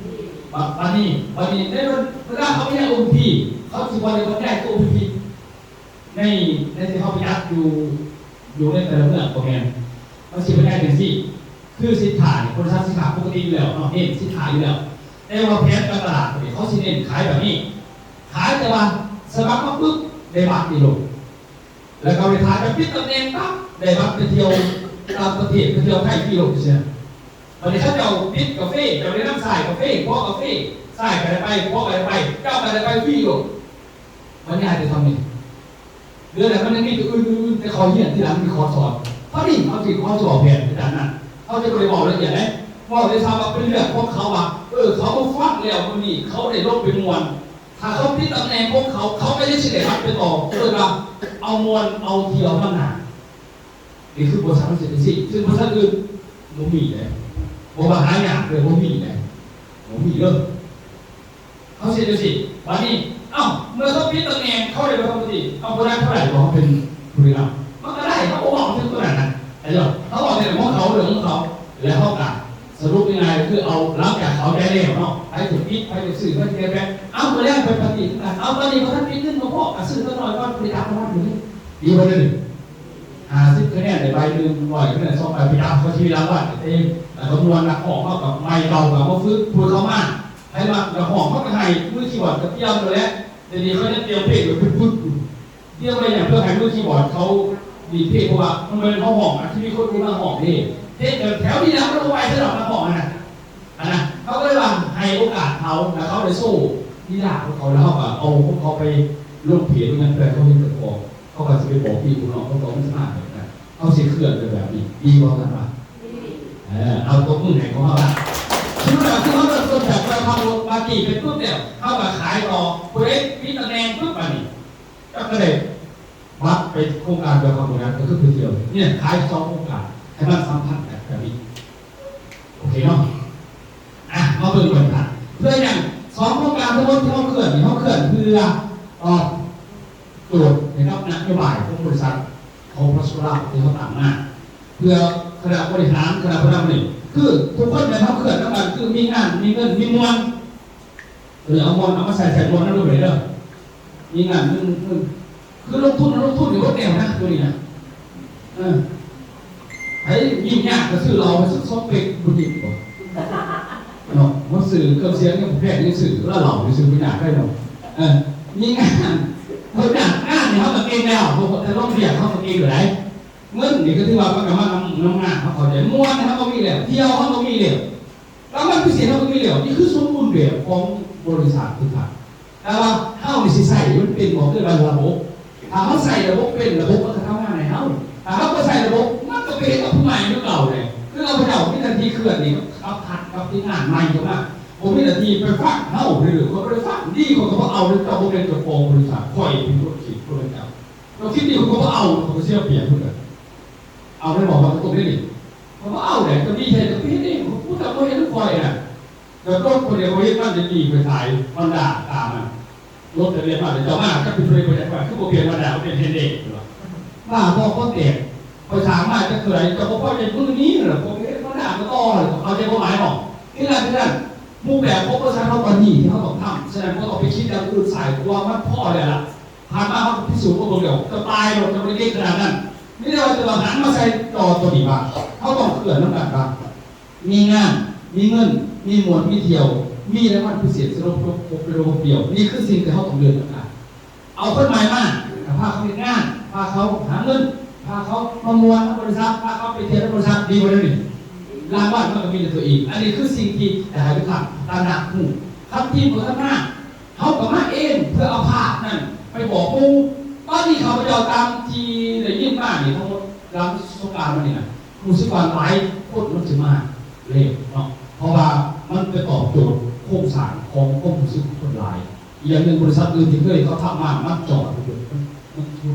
ບາດ ບາດນີ້ ບາດນີ້ໃນເວລາເຂົາໄປເຮັດໂອພີພີ ເຂົາຊິບໍ່ໄດ້ບັນຍາຍໂຕໂອພີພີ ໃນ ໃນທີ່ເຮົາໄປຈັດຢູ່ ຢູ່ໃນແຕ່ລະເມືອງບໍ່ແມ່ນ ມັນຊິບັນຍາຍຈັ່ງຊີ້ ຄືສິນຄ້ານີ້ ບໍລິສັດສິນຄ້າປົກກະຕິຢູ່ແລ້ວເນາະ ເນັ້ນສິນຄ້າຢູ່ແລ້ວ ແຕ່ວ່າແຜນການຕະຫຼາດນີ້ ເຂົາຊິເນັ້ນຂາຍແບບນີ້ ຂາຍແຕ່ວ່າສະໝັກມາປຶບ ໄດ້ບັດນີ້ໂລດ ແລ້ວກໍໄປຖ້າຈະປິດຕຳແໜ່ງປັບ ໄດ້ບັດໄປທ່ຽວຕ່າງປະເທດ ໄປທ່ຽວໄທຟຣີໂລດ ຈັ່ງຊີ້ນະ ບັດນີ້ເຂົາເຈົ້າຕິດກາເຟ ເຈົ້າໄດ້ນຳສາຍກາເຟ ເພາະກາເຟ ສາຍກໍໄດ້ໄປ ເພາະກໍໄດ້ໄປ ເຈົ້າກໍໄດ້ໄປຟຣີໂລດ ບັນຍາຍແຕ່ສ່ຳນີ້ ເລື່ອງນັ້ນມັນຍັງມີຕົວອື່ນໆ ແຕ່ເຂົາຮຽນທີຫຼັງ ມີຄອສສອນ ພໍດີເຮົາຊິ ເຮົາຊິເວົ້າແຜນໄປຕາມນັ້ນ ເຮົາຈະບໍ່ໄດ້ເວົ້າລະອຽດເດ້ ເວົ້າໄດ້ຊ້ຳວ່າເປັນເລື່ອງຂອງເຂົາວ່າ ເອີ ເຂົາມາຟັງແລ້ວມື້ນີ້ເຂົາໄດ້ລົງໄປມ່ວນ ຖ້າເຂົາປິດຕຳແໜ່ງຂອງເຂົາ ເຂົາກໍຍັງຊິໄດ້ຮັບໄປຕໍ່ ເອີ້ນວ່າເອົາມ່ວນເອົາທ່ຽວນຳໜ້າ ນີ້ຄືບໍລິສັດເຮົາເຮັດຈັ່ງຊີ້ ຊຶ່ງບໍລິສັດອື່ນບໍ່ມີເດ້ ບໍ່ວ່າຫາຍາກເລີຍ ບໍ່ມີເດ້ ບໍ່ມີເລີຍ ເຮົາເຮັດຈັ່ງຊີ້ ບາດນີ້ ເອົ້າ ເມື່ອເຂົາປິດຕຳແໜ່ງ ເຂົາໄດ້ໄປທຳປະຕິ ເອົາ ບໍ່ໄດ້ເທົ່າໃດ ບໍ່ເຮົາເປັນຜູ້ນຳ ມັນກໍໄດ້ ເຮົາບໍ່ເວົ້າເຖິງຕົວນັ້ນນະ ເຮົາເວົ້າແຕ່ຂອງເຂົາ ເລື່ອງຂອງເຂົາ ແລ້ວເຮົາກໍສະຫຼຸບງ່າຍໆ ກໍຄືເອົາ ຫຼັງຈາກເຂົາໄດ້ແລ້ວເນາະ ໃຜຈະປິດ ໃຜຈະຊື້ ໃຜຈະແປ ເອົາ ມື້ແລງໄປປາຕີ້ນຳກັນ ເອົາ ຕອນນີ້ບໍ່ທັນປິດເງິນ ບໍ່ພໍ ກໍຊື້ຕົວໜ້ອຍກ່ອນ ໄປຕາມລາງວັນຢູ່ນີ້ ດີບໍ່ເດີ ຫ້າສິບຄະແນນໄດ້ໃບໜຶ່ງ ຮ້ອຍຄະແນນສອງໃບ ໄປຕາມເຂົາຊິມີລາງວັນເຕັມ ແລ້ວກໍມ່ວນ ນັກຮ້ອງເຮົາກໍໃໝ່ເກົ່າກໍມາຝຶກ ຜູ້ເຂົ້າມາ ໃຜມັກນັກຮ້ອງເຮົາກໍໃຫ້ ມືຄີບອດກໍຕຽມໂລດແຫຼະ ດຽວນີ້ເຂົາຍັງຕຽມເພງໄວ້ປຶບໆຢູ່ ຕຽມໄວ້ຫຍັງ ເພື່ອໃຫ້ມືຄີບອດເຂົາດີດເພງ ເພາະວ່າມັນບໍ່ແມ່ນເຮົາຮ້ອງ ອາດຈະມີຄົນອື່ນມາຮ້ອງເດ້ ເພງແຖວນີ້ລະ ມັນບໍ່ໄຫວເທື່ອດອກ ນັກຮ້ອງຫັ້ນນະ ຫັ້ນນະ ເຮົາກໍເລີຍວ່າໃຫ້ໂອກາດເຂົາ ແລ້ວເຂົາໄດ້ໂຊລີລາຂອງເຂົາ ແລ້ວເຮົາກໍເອົາຂອງເຂົາໄປລົງເພຈ ລົງຫຍັງ ເພື່ອໃຫ້ເຂົາເຫັນເຈົ້າຂອງ ເຂົາກໍຊິໄປບອກພີ່ບອກນ້ອງຂອງເຂົາ ມັນສາມາດເຮັດໄດ້ ເຮົາຊິເຄື່ອນໄປແບບນີ້ ດີບໍ່ທ່ານວ່າ? ເອີ ເອົາ ຕົບມືໃຫ້ຂອງເຮົາລະ ສົມມຸດວ່າຄືເຮົາເລີ່ມຕົ້ນຈາກ Welcome Bonus ເປັນປຶບແລ້ວ ເຮົາກໍຂາຍຕໍ່ ຜູ້ໃດມີຕຳແໜ່ງປຶບ ບາດນີ້ ກໍໄດ້ບັດໄປໂຄງການ Welcome Bonus ກໍຄືໄປທ່ຽວ ນີ້ຂາຍສອງໂຄງການ ໃຫ້ມັນສຳພັນກັນແບບນີ້ ໂອເຄເນາະ ອ່ະ ມາເບິ່ງກັນ ເພື່ອຫຍັງ ສອງໂຄງການທັງໝົດທີ່ເຮົາເຄື່ອນນີ້ ເຮົາເຄື່ອນເພື່ອຕອບໂຈດໃຫ້ກັບນະໂຍບາຍຂອງບໍລິສັດ ຂອງພລັສໂຊລາທີ່ເຮົາຕັ້ງມາ ເພື່ອຄະນະບໍລິຫານ ຄະນະຜູ້ນຳນີ້ ຄືທຸກຄົນແມ່ນເຮົາເຄື່ອນນຳກັນ ຄືມີງານ ມີເງິນ ມີມ່ວນ ເອີ ເອົາມ່ວນ ເອົາມາໃສ່ ໃສ່ມ່ວນນຳໂລດເດີ ມີງານ ຄືລົງທຶນ ລົງທຶນນີ້ບໍ່ແນວນະ ຕົວນີ້ນະ ເອີ ໃຜຍິ້ມຍາກກໍຊື້ເຫຼົ້າໄປສັກສອງເປັກ ບໍ່ຍິ້ມບໍ່ ເນາະ ມາຊື້ເຄື່ອງສຽງຍັງບໍ່ແພງ ຍັງຊື້ເຫຼົ້າ ຊື້ບໍ່ຍາກໄດ໋ເນາະ ເອີ ມີງານ ເຮົາຈ້າງງານນີ້ເຮົາກໍເກັ່ງແລ້ວ ເຮົາກໍຈະລົງວຽກ ເຮົາກໍເກັ່ງຢູ່ໃດ໋ ເງິນນີ້ກໍຖືວ່າມັນກໍມານຳ ນຳງານ ເຮົາເຂົ້າໃຈ ມ່ວນເຮົາກໍມີແລ້ວ ທ່ຽວເຮົາກໍມີແລ້ວ ລາງວັນພິເສດເຮົາກໍມີແລ້ວ ນີ້ຄືສົມບູນແບບຂອງບໍລິສັດຄືກັນ ແຕ່ວ່າເຮົານີ້ຊິໃຊ້ມັນເປັນບໍ່ ຄືວ່າລະບົບ ຖ້າເຮົາໃຊ້ລະບົບເປັນ ລະບົບມັນກໍທຳງານໃຫ້ເຮົາ ຖ້າເຮົາບໍ່ໃຊ້ລະບົບ ມັນກໍໄປເຮັດກັບຜູ້ໃໝ່ຄືເກົ່າແຫຼະ ຄືເຮົາເຈົ້າມີໜ້າທີ່ເຄື່ອນນີ້ ກັບພັກ ກັບທີມງານໃໝ່ເຂົ້າມາ ບໍ່ມີໜ້າທີ່ໄປຟັງເຮົາເດີ ເຂົາບໍ່ໄດ້ຟັງ ດີເຂົາກໍບໍ່ເອົາເດີ ເຈົ້າບໍ່ແມ່ນເຈົ້າຂອງບໍລິສັດ ຂ້ອຍເປັນຄົນຄິດ ບໍ່ແມ່ນເຈົ້າ ເຈົ້າຄິດດີເຂົາກໍບໍ່ເອົາ ເຂົາກໍເສຍປຽບຄືກັນ ເອົາໄດ້ບໍ່ວ່າຕົກໄດ້ນີ້ ເຂົາບໍ່ເອົາແຫຼະ ເຈົ້າດີແທ້ເຈົ້າໄປເຮັດເອງ ຜູ້ເຈົ້າບໍ່ເຮັດນຳຂ້ອຍນະ ແລ້ວລົດຜູ້ເດວເຂົາເຮັດມັນຈະດີໄປຂາຍຮອນດ້າຕາມມັນ ລົດທະບຽນມາແຕ່ເຈົ້າມາ ຈັກເປັນຜູ້ໃດບໍ່ຢາກມາ ຄືບໍ່ປ່ຽນຮອນດ້າ ເປັນເຮນເດ ວ່າບໍ່ ບໍ່ແຕກ ຂ້ອຍສ້າງມາຈັກເທົ່າໃດ ເຈົ້າບໍ່ພໍໃຈມື້ນີ້ລະ ຂ້ອຍເຮັດຮອນດ້າມາຕໍ່ ເຂົ້າໃຈຄວາມໝາຍບໍ່? ຄືນັ້ນ ຄືນັ້ນ ຮູບແບບຂອງບໍລິສັດເຮົາຕອນນີ້ທີ່ເຮົາຕ້ອງທຳ ສະນັ້ນບໍ່ຕ້ອງໄປຄິດຢ່າງອື່ນ ສາຍຕົວມັນພໍແລ້ວລະ ຜ່ານມາເຮົາກໍພິສູດມາເບິ່ງແລ້ວ ເຈົ້າຕາຍໂລດ ເຈົ້າບໍ່ໄດ້ເກັ່ງຂະໜາດນັ້ນ ມີແຕ່ວ່າ ແຕ່ວ່າຫັນມາໃສ່ຈໍຕົວນີ້ວ່າ ເຮົາຕ້ອງເຄື່ອນນຳກັນວ່າ ມີງານ ມີເງິນ ມີມ່ວນ ມີທ່ຽວ ມີລາງວັນພິເສດ ສະຫຼຸບຄົບ ຄົບ ຄົບດຽວ ນີ້ຄືສິ່ງທີ່ເຮົາຕ້ອງເດີນນຳກັນ ເອົາຄົນໃໝ່ມາ ພາເຂົາເຮັດງານ ພາເຂົາຫາເງິນ ພາເຂົາມາມ່ວນນຳບໍລິສັດ ພາເຂົາໄປທ່ຽວນຳບໍລິສັດ ດີບໍ່ແນວນີ້? ລາງວັນມັນກໍມີແຕ່ຕົວເອງ ອັນນີ້ຄືສິ່ງທີ່ຢາກໃຫ້ທຸກທ່ານຕະໜັກຮູ້ ຄັນທີມບໍ່ທັນມາ ເຮົາກໍມາເອງເພື່ອເອົາພາບນັ້ນໄປບອກໝູ່ ຕອນນີ້ຂ້າພະເຈົ້າຕາມທີ່ໄດ້ຍິນມານີ້ທັງໝົດ ຫຼັງສົງການມານີ້ນະ ຮູ້ສຶກວ່າຫຼາຍຄົນມັນຊິມາເລັວເນາະ ເພ ໂຈດໂຄງສ້າງຂອງຄວາມຮູ້ສຶກຂອງຄົນຫຼາຍ. ອີກຢ່າງໜຶ່ງ, ບໍລິສັດອື່ນທີ່ເຄີຍເຂົາທຳມາ ມັນຈອດຢູ່, ມັນ ມັນຢຸດຢູ່,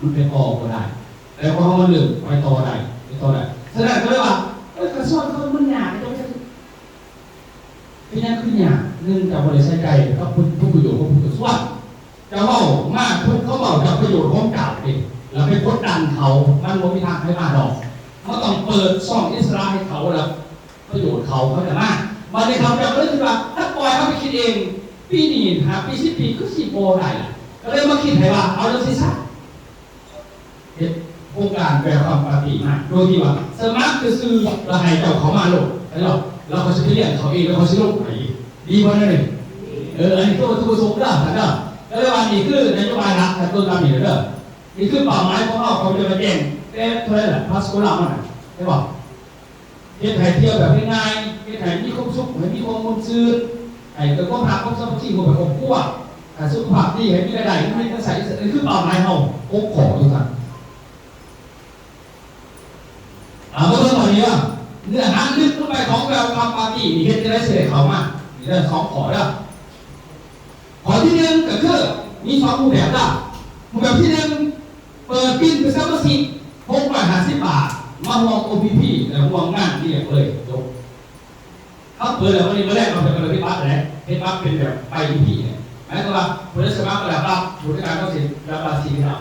ມັນໄປຕໍ່ບໍ່ໄດ້. ແຕ່ຂອງເຮົາມັນເລີ່ມໄປຕໍ່ໄດ້, ໄປຕໍ່ໄດ້. ສະນັ້ນກໍເລີຍວ່າ ເອີ ກະຊວນເຂົາມັນຍາກ, ເຈົ້າເຮັດ ເປັນຫຍັງຄືຍາກ? ໜຶ່ງ ເຈົ້າບໍ່ໄດ້ໃສ່ໃຈກັບຜົນປະໂຫຍດຂອງຜູ້ກະຊວນ. ເຈົ້າເວົ້າມາ ເພິ່ນ ເຂົາເວົ້າຈາກປະໂຫຍດຂອງເຈົ້າເດ້ ແລ້ວໄປກົດດັນເຂົາ, ມັນບໍ່ມີທາງໃຜມາດອກ. ເຮົາຕ້ອງເປີດຊ່ອງອິດສະຫຼະໃຫ້ເຂົາ ແລ້ວປະໂຫຍດເຂົາ ເຂົາຈະມາ. ບາດນີ້ເຂົາເຈົ້າກໍເລີຍຄິດວ່າ ຖ້າປ່ອຍເຮົາໄປຄິດເອງ, ປີນີ້ ຫ້າປີ ສິບປີ ຄືຊິບໍ່ໄດ້ລະ. ກໍເລີຍມາຄິດໃຫ້ວ່າ ເອົາຈັ່ງຊີ້ຊະ, ເຮັດໂຄງການ Welcome Party ມາ ໂດຍທີ່ວ່າສະໝັກຊື່ໆ ແລ້ວໃຫ້ເຈົ້າເຂົ້າມາໂລດ ແລ້ວ ແລ້ວຂ້ອຍຊິໄປລ້ຽງເຂົາເອງ ແລ້ວຂ້ອຍຊິລົງໃຫ້ອີກ. ດີບໍ່ແນວນີ້? ເອີ ອັນນີ້ຄືວັດຖຸປະສົງເດີທ່ານເດີ. ກໍເລີຍວ່ານີ້ຄືນະໂຍບາຍຫຼັກ ຖ້າເບິ່ງຕາມນີ້ເດີ. ນີ້ຄືເປົ້າໝາຍຂອງເຮົາ ເຂົາຈະມາແຈ້ງແຕ່ເທົ່າໃດລະ ພາສໂກລາມັນນະ ເຫັນບໍ່? ເຮັດໃຫ້ທ່ຽວແບບງ່າຍໆ, ເຮັດໃຫ້ມີຄວາມສຸກ, ໃຫ້ມີຄວາມມ່ວນຊື່ນ, ໃຫ້ເກີດຄວາມຮັກຄວາມສາມັກຄີໃນຄອບຄົວ, ໃຫ້ສຸຂະພາບດີ, ໃຫ້ມີລາຍໄດ້, ໃຫ້ມີເງິນໃຊ້, ອັນນີ້ຄືເປົ້າໝາຍເຮົາ ຫົກຂໍ້ ທຸກທ່ານ. ເອົາ ມາເບິ່ງຂໍ້ນີ້ເດີ. ເນື້ອຫາເລິກລົງໄປຂອງ Welcome Party ນີ້ ເຮັດຈັ່ງໃດຊິໄດ້ເຂົ້າມາ? ນີ້ເດີ ສອງຂໍ້ເດີ. ຂໍ້ທີໜຶ່ງກໍຄືມີສອງຮູບແບບເດີ. ຮູບແບບທີໜຶ່ງ ເປີດປິ່ນເປັນສະມາຊິກ ຫົກຮ້ອຍຫ້າສິບບາດ ມາຮ່ວມ ໂອ ພີ ພີ ແລະ ຮ່ວມງານລ້ຽງເລີຍ ຈົບ. ເຮົາເປີດແລ້ວ ມື້ນີ້ມື້ແລກເຮົາເປີດເປັນບັດແຫຼະ ເຮັດບັດເປັນແບບໄປ ອີ ພີ ນີ້ ໝາຍຄວາມວ່າຜູ້ໃດສະໝັກແລ້ວ ປັບ ຜູ້ຈັດການເຂົາຊິຮັບບັດສີເນາະ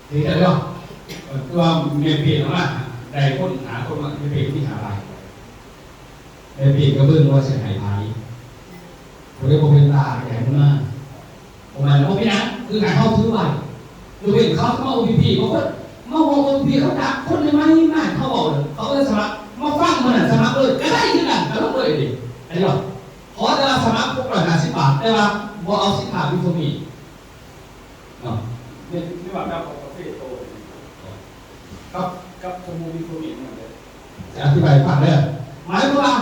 ຖືກແລ້ວເນາະ. ເອີ ຄືວ່າແມ່ເປນເອົາມາ ໄດ້ຄົນ ຫ້າຄົນ ມາ ແມ່ເປນມີຫ້າໃບ ແມ່ເປນກໍເບິ່ງວ່າຊິໃຫ້ໃຜ ຜູ້ໃດບໍ່ເປັນຕາກໍໃຫ້ມັນມາ. ບໍ່ແມ່ນ ບໍ່ເປັນຫຍັງ ຄືໃຫ້ເຮົາຖືໄວ້ ຍົກເວັ້ນເຂົາມາ ໂອ ພີ ພີ ບາງຄົນມາຮ່ວມ ໂອ ພີ ພີ ເຂົາຈັບຄົນໃໝ່ໆ ມາ ເຂົາເວົ້າເລີຍ ເຂົາເອີ້ນສະໝັກ ມາຟັງມື້ນັ້ນສະໝັກເລີຍ ກໍໄດ້ຄືກັນ ກໍລົງເລີຍເດ້. ອັນນີ້ເນາະ ຂໍແຕ່ວ່າສະໝັກ ຫົກຮ້ອຍຫ້າສິບບາດ ແຕ່ວ່າບໍ່ເອົາສິນຄ້າ Before Me ເນາະ ແມ່ນ ແມ່ນວ່າກັບຂອງກາເຟໂຕ ກັບ ກັບຂອງ Before Me ນັ້ນເດ້. ຈະອະທິບາຍໃຫ້ຟັງເດີ. ໝາຍຄວາມວ່າ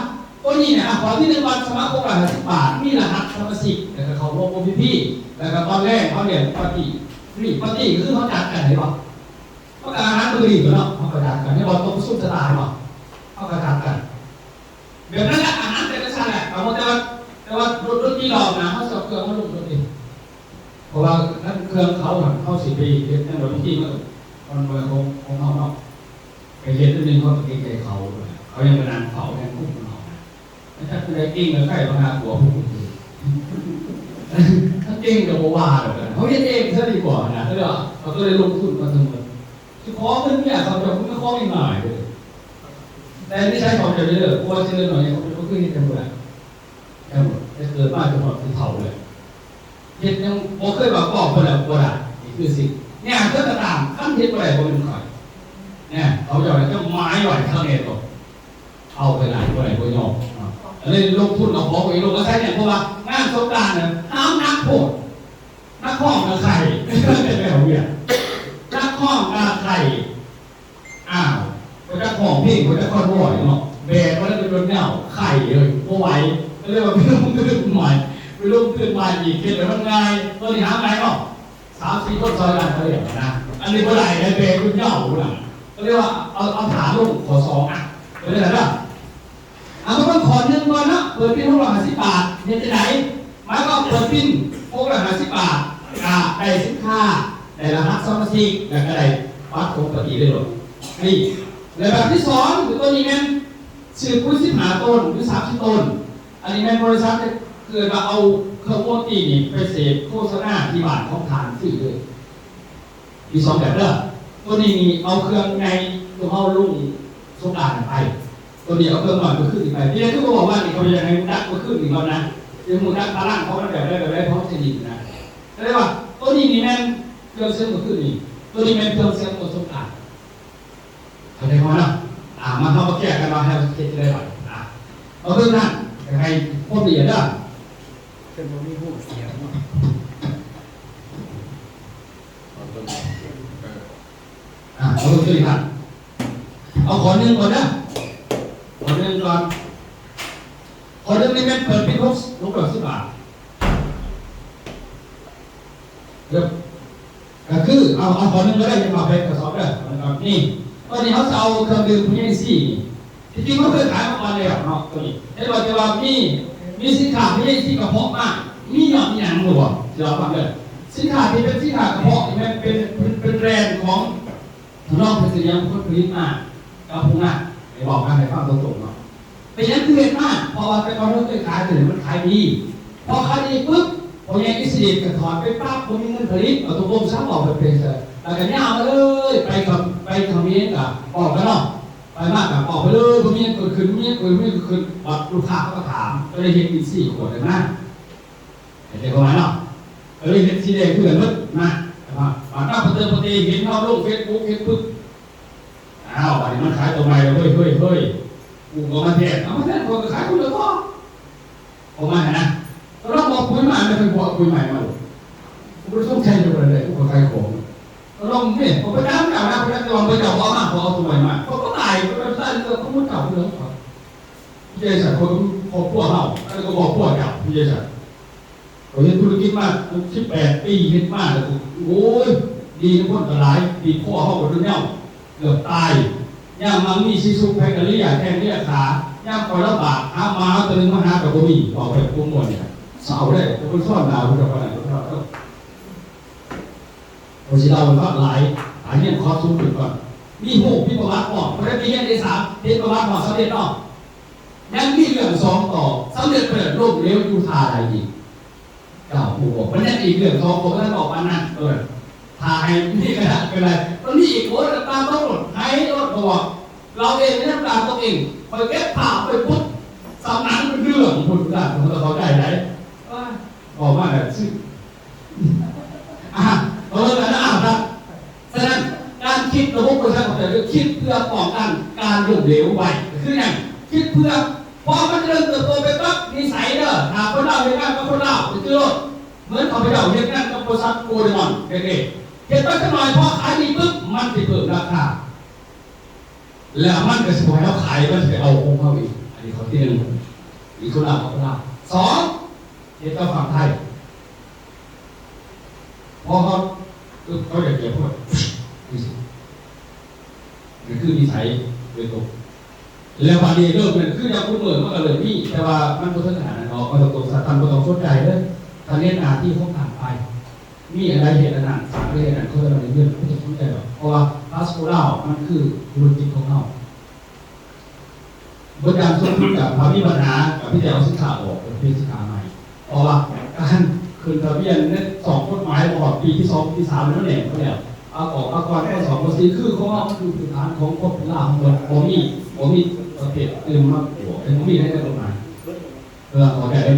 ໂຕນີ້ເນຍ ອະ ຂໍ້ທີໜຶ່ງ ບັດສະໝັກ ຫົກຮ້ອຍຫ້າສິບບາດ ມີລະຫັດສະມາຊິກ ແລ້ວກໍເຂົ້າຮ່ວມ ໂອ ພີ ພີ ແລ້ວກໍຕອນແລງເຮົາລ້ຽງປາຕີ້ ຟຣີປາຕີ້ ກໍຄືເຮົາຈັດກັນ ເຫັນບໍ່? ເຮົາກໍອາຫານມື້ນີ້ເນາະ ເຮົາກໍຈັດກັນ ເຫັນບໍ່? ໂຕະປະຊຸມສະຕາ ເຫັນບໍ່? ເຮົາກໍຈັດກັນ ແບບນັ້ນແຫຼະ ອາຫານແຕ່ລະຊັ້ນແຫຼະ ກໍບໍ່ ແຕ່ວ່າ ແຕ່ວ່າດົນ ດົນຕີຮອບໜ້າ ເຮົາຊິເອົາເຄື່ອງມາລົງໂລດເດ້. ເພາະວ່າຄັນເຄື່ອງເຂົາຫັ້ນ ເຮົາຊິໄປເຮັດຫຍັງດອກ ບາງທີມັນກໍ ມັນບໍ່ແມ່ນຂອງ ຂອງເຮົາເນາະ ໄປເຮັດອັນໜຶ່ງ ເຮົາກໍເກງໃຈເຂົາ ເຂົາຍັງມານັ່ງເຝົ້າ ຍັງຄຸມເຮົານະ. ແຕ່ຖ້າຜູ້ໃດເກັ່ງກໍໃກ້ບັກຫາກວ່າຜູ້ອື່ນ ຖ້າເກັ່ງກໍບໍ່ວ່າດອກ ເຮົາເຮັດເອງຊະດີກວ່ານະ. ເຂົາເຈົ້າ ເຂົາກໍເລີຍລົງທຶນມາທັງໝົດ ຊິຂໍເງິນເມຍເຂົາເຈົ້າ ມັນຂອງງ່າຍໆເດ້. ແຕ່ນິໄສເຂົາເຈົ້າເດີ ບໍ່ວ່າຊິເລີກໜ້ອຍ ເຂົາເຈົ້າກໍຄືເຮັດກັນບໍ່ໄດ້. ແມ່ນບໍ່? ແຕ່ເກີດມາຈົນຮອດຜູ້ເຖົ້າເລີຍ ເຮັດຫຍັງບໍ່ເຄີຍວ່າເວົ້າບໍ່ໄດ້ ບໍ່ໄດ້ ນີ້ຄືສິ່ງ ຫຍັງກໍຕາມ ຄັນເຮັດບໍ່ໄດ້ບໍ່ແມ່ນຂ້ອຍ ແນ່ ເຂົາເຈົ້ານະ ເຈົ້າໝາຍໄວ້ຄັກແນ່ໂຕ ເອົາໄປຫຼາຍ ບໍ່ໄດ້ບໍ່ຍອມເນາະ. ກໍເລີຍລົງທຶນເອົາຂອງຕົວເອງລົງມາໃສ່ແນ່ ເພາະວ່າງານສົງການນະ ຫ້າມໜັກໂພດ ໜັກຮ້ອງໜັກໄຂ້ ແລ້ວວຽກ ໜັກຮ້ອງໜັກໄຂ້. ອ້າວ ບໍ່ຈັກຮ້ອງເພງ ບໍ່ຈັກຄອນວອຍເນາະ ແບກມາແລ້ວຈົນຍາວ ໄຂ້ເອີຍ ບໍ່ໄຫວ ກໍເລີຍວ່າໄປລົງທຶນໃໝ່ ໄປລົງທຶນໃໝ່ອີກ ເຮັດໃຫ້ມັນງ່າຍ ຕອນນີ້ຫາງ່າຍເນາະ ສາມສີ່ຄົນຊ່ອຍກັນກໍລ້ຽງນະ. ອັນນີ້ບໍ່ໄດ້ ໄດ້ແບກຈົນຍາວພຸ້ນນະ ກໍເລີຍວ່າເອົາ ເອົາຖ້າລົງຂໍ້ສອງ ອະ ເປັນຈັ່ງໃດລະ? ເອົາ ມາເບິ່ງຂໍ້ໜຶ່ງກ່ອນເນາະ ເປີດປິ່ນຫົກຮ້ອຍຫ້າສິບບາດ ເຮັດຈັ່ງໃດ? ໝາຍຄວາມເປີດປິ່ນຫົກຮ້ອຍຫ້າສິບບາດ ກະໄດ້ສິນຄ້າ ໄດ້ລະຫັດສະມາຊິກ ແລ້ວກະໄດ້ບັດຂອງປາຕີ້ໄດ້ໂລດ. ນີ້ ແລະ ແບບທີສອງ ຄືໂຕນີ້ແມ່ນຊື້ປຸ໋ຍສິບຫ້າໂຕນ ຫຼື ສາມສິບໂຕນ. ອັນນີ້ແມ່ນບໍລິສັດ ເອີ້ນວ່າເອົາເຄື່ອງມົນຕີນີ້ໄປເສບໂຄສະນາທີ່ບ້ານຂອງທ່ານຟຣີເລີຍ. ມີສອງແບບເດີ ໂຕນີ້ນີ້ເອົາເຄື່ອງໃຫຍ່ ໂຕເຮົາລົງສົງການໄປ ໂຕນີ້ເອົາເຄື່ອງນ້ອຍໄປຄືນນີ້ໄປ. ທີ່ແລກຄືບໍ່ບອກວ່ານີ້ ເຂົາຢາກໃຫ້ຮູ້ຈັກໄປຄືນນີ້ກ່ອນນະ ຊິຮູ້ຈັກພະລັງຂອງມັນແບບໃດແບບໃດ ເພາະມັນຈະດີນະ. ກໍເລີຍວ່າໂຕນີ້ນີ້ແມ່ນເຄື່ອງເສີມໄປຄືນນີ້ ໂຕນີ້ແມ່ນເຄື່ອງເສີມໂຕສົງການ. ເຂົ້າໃຈບໍ່ເນາະ? ອ່າ ມາເຮົາມາແກ້ກັນວ່າເຮົາເຮັດຈັ່ງໃດບາດນີ້. ອ່າ ເອົາເລື່ອງນັ້ນໃຫ້ຄວາມລະອຽດເດີ. ເພິ່ນບໍ່ມີຮູບສຽງເນາະ. ອ່າ ເອົາເລື່ອງນີ້ ເອົາຂໍ້ໜຶ່ງກ່ອນເດີ ຂໍ້ໜຶ່ງກ່ອນ. ຂໍ້ໜຶ່ງນີ້ແມ່ນເປີດປິດຫົກ ຫົກຮ້ອຍຫ້າສິບບາດ. ເອີ ກໍຄືເອົາ ເອົາຂໍ້ໜຶ່ງກໍໄດ້ ເອົາໄປກະສອບເດີ. ແລ້ວກໍນີ້ ຕອນນີ້ເຮົາຈະເອົາເຄື່ອງດື່ມຜູ້ໃຫຍ່ສີ່ນີ້ ທີ່ຈິງເຮົາເຄີຍຂາຍມາກ່ອນແລ້ວເນາະ ໂຕນີ້ ເຫັນວ່າ ແຕ່ວ່າມີ ມີສິນຄ້າທີ່ມີທີ່ກະເພາະມາກ ມີຍ້ອນອີ່ຫຍັງຮູ້ບໍ່? ຊິເລົ່າໃຫ້ຟັງເດີ. ສິນຄ້າທີ່ເປັນສິນຄ້າກະເພາະນີ້ແມ່ນເປັນ ເປັນ ເປັນແບຣນຂອງ ທະນອງເພິ່ນສະຫຍາມເປັນຄົນຜະລິດມາກັບໂຮງງານ. ໄດ້ເວົ້າກັນໃຫ້ຟັງຕົງໆເນາະ. ເປັນຫຍັງຄືເຮັດມາ? ເພາະວ່າແຕ່ກ່ອນເຮົາເຄີຍຂາຍຕົວໃດມັນຂາຍດີ. ພໍຂາຍດີປຶບ ພໍ່ໃຫຍ່ອິດສະເຣນກໍຖອນໄປປັບ ບໍ່ມີເງິນຜະລິດ. ເອົາຕົງໆຊະ ເວົ້າເປັນໆ ແລ້ວກໍຍາວມາເລີຍ ໄປຂະ ໄປຂະເໝນກໍເວົ້າກັນເນາະ. ໄປມາກໍເວົ້າໄປເລີຍ ບໍ່ມີຫຍັງເກີດຂຶ້ນ ບໍ່ມີຫຍັງເກີດ ບໍ່ມີຫຍັງເກີດຂຶ້ນ. ບັດລູກຄ້າເຂົາກໍຖາມ ກໍເລີຍເຮັດກິນສີ່ຂວດນະ. ເຫັນໄດ້ປະມານເນາະ ກໍເລີຍເຮັດສີແດງຄືກັນເບິດນະ. ບາດມາປະເຕີປະເຕ ເຫັນເຮົາລົງເຟສບຸກ ເຫັນປຶບ ອ້າວ ບາດນີ້ມັນຂາຍຕົວໃໝ່ແລ້ວເວີ້ຍ ເຮີ້ຍ ເຮີ້ຍ ກູກໍມາແທນ ເອົາມາແທນ ຂ້ອຍກໍຂາຍຄົນດຽວພໍ ປະມານຫັ້ນນະ. ຕະຫຼອດບອກປຸ໋ຍມາ ແລ້ວເພິ່ນບໍ່ເອົາປຸ໋ຍໃໝ່ມາໂລດ ບໍ່ໄດ້ສົນໃຈເລື່ອງນັ້ນເລີຍ ຂ້ອຍຂາຍຂອງ. ຕະຫຼອດເດ້ ຂ້ອຍໄປຖາມເຈົ້ານະ ເພິ່ນກໍວ່າ ເຈົ້າບໍ່ເອົາມາ ຂ້ອຍເອົາຕົວໃໝ່ມາ ຂ້ອຍກໍຕາຍ ຂ້ອຍກໍໄດ້ເລື່ອງຂອງເຈົ້າເລື່ອງຂອງ ເຈົ້າໃສ່ຄົນຄອບຄົວເຮົາ ອັນນັ້ນກໍຄອບຄົວເຈົ້າ ເຈົ້າໃສ່ ຂ້ອຍເຮັດທຸລະກິດມາຫົກສິບແປດປີ ເຮັດມາແລ້ວ ໂອ້ຍ ໜີ້ນຳຄົນກໍຫຼາຍ ໜີ້ພໍ່ເຮົາກໍຈົນເຍົາ ເກືອບຕາຍ ຍາມມັນມີສີສຸກ ໃຜກໍເລຍແຂ້ງເລຍຂາ ຍາມຂ້ອຍລຳບາກ ຫາໝາຕົວໜຶ່ງມາຫາກໍບໍ່ມີ ເວົ້າແບບກົວມ່ວນນີ້ ເຊົາແລ້ວ ແຕ່ເພິ່ນສອນດາວເຈົ້າປານນັ້ນ ເຈົ້າ ເຈົ້າ ຂ້ອຍຊິເລົ່າໃຫ້ຟັງຫຼາຍ ອາ ຮຽນຄອດສູງຂຶ້ນກ່ອນ ມີຮູບ ມີປະຫວັດພ້ອມ ບໍ່ໄດ້ໄປຮຽນເອສາມ ເຮັດປະຫວັດຮອດສຳເລັດເນາະ ຍັງມີເລື່ອງສອງຕໍ່ ສຳເລັດໄປແລ້ວ ລົ້ມເຫຼວຢູ່ທ່າໃດອີກ ເຈົ້າຮູ້ບໍ່? ມັນຍັງອີກເລື່ອງສອງ ບໍ່ທັນອອກປານນັ້ນ ເອີ ຖ້າໃຫ້ມີກະໄດ້ ກະໄດ້ ມັນມີອີກ ໂອ້ຍ ນ້ຳຕາຕົກໂລດ ໄຫ້ໂລດ ເພາະວ່າເຮົາເອງນ້ຳຕາຕົກເອງ ຂ້ອຍເກັບຜ້າໄປປຸບ ສຳໜັງເປັນເລື່ອງພຸ້ນ ທ່ານເຂົ້າໃຈໄດ໋ ເວົ້າມາແລ້ວຊຶ້ງ ອ່າ ເອີ ອັນນັ້ນ ອ່າ ທ່ານ ສະນັ້ນ ການຄິດລະບົບບໍລິຫານຂອງເຈົ້າ ຄິດເພື່ອປ້ອງກັນການລົ້ມເຫຼວໄວ້ ຄືຫຍັງ? ຄິດເພື່ອ ພໍມັນຈະເລີນເຕີບໂຕໄປປັບ ນິໄສເດີ ຖ້າຄົນລາວເຮັດງານກັບຄົນລາວ ໄປຈື່ໂລດ ເໝືອນຂ້າພະເຈົ້າເຮັດງານກັບບໍລິສັດໂກລເດມອນເລັກໆ ເຮັດໄປຈັກໜ້ອຍ ພໍຂາຍດີປຶບ ມັນຊິເພີ່ມລາຄາ ແລ້ວມັນກໍຊິບໍ່ໃຫ້ເຮົາຂາຍ ມັນຊິໄປເອົາຂອງເຮົາອີກ ອັນນີ້ຂໍ້ທີໜຶ່ງ ມີຄົນລາວກັບຄົນລາວ ສອງ ເຮັດກັບຝັ່ງໄທ ເພາະເຮົາ ເອີ ເຂົາຢາກຈະພວກນີ້ຊິ ມັນຄືນິໄສໂດຍຕົງ ແລ້ວບາດນີ້ເລີ່ມແມ່ນຄືຢ່າງຄຸນເມີມັນກໍເລີ່ມມີ ແຕ່ວ່າມັນບໍ່ເຖິງຂະໜາດນັ້ນດອກ ບໍ່ຕ້ອງສົນໃຈເດີ ທ່ານເຮັດໜ້າທີ່ຂອງທ່ານໄປ ມີອັນໃດເຮັດອັນນັ້ນ ສານໃດເຮັດອັນນັ້ນ ເຂົາຈະໄດ້ເງິນ ບໍ່ຕ້ອງສົນໃຈດອກ ເພາະວ່າພາສໂກລາວມັນຄືທຸລະກິດຂອງເຮົາ ເບິດຢ່າງສົມມຸດ ຖ້າມີບັນຫາກໍມີແຕ່ເອົາສິນຄ້າອອກ ເປັນສິນຄ້າໃໝ່ ເພາະວ່າການຂຶ້ນທະບຽນໃນສອງກົດໝາຍ ບໍ່ຮອດປີທີສອງ ທີສາມ ມັນແໜ້ນໝົດແລ້ວ ເອົາອອກມາກ່ອນ ປ.ສອງ ປ.ສີ່ ຄືຂອງເຮົາມັນຢູ່ພື້ນຖານຂອງຄວາມເປັນລາວໝົດ ບໍ່ມີ ບໍ່ມີປະເພດອື່ນມາກ່ວນ ບໍ່ມີໃນກົດໝາຍ ເອີ ເຂົ້າໃຈເດ້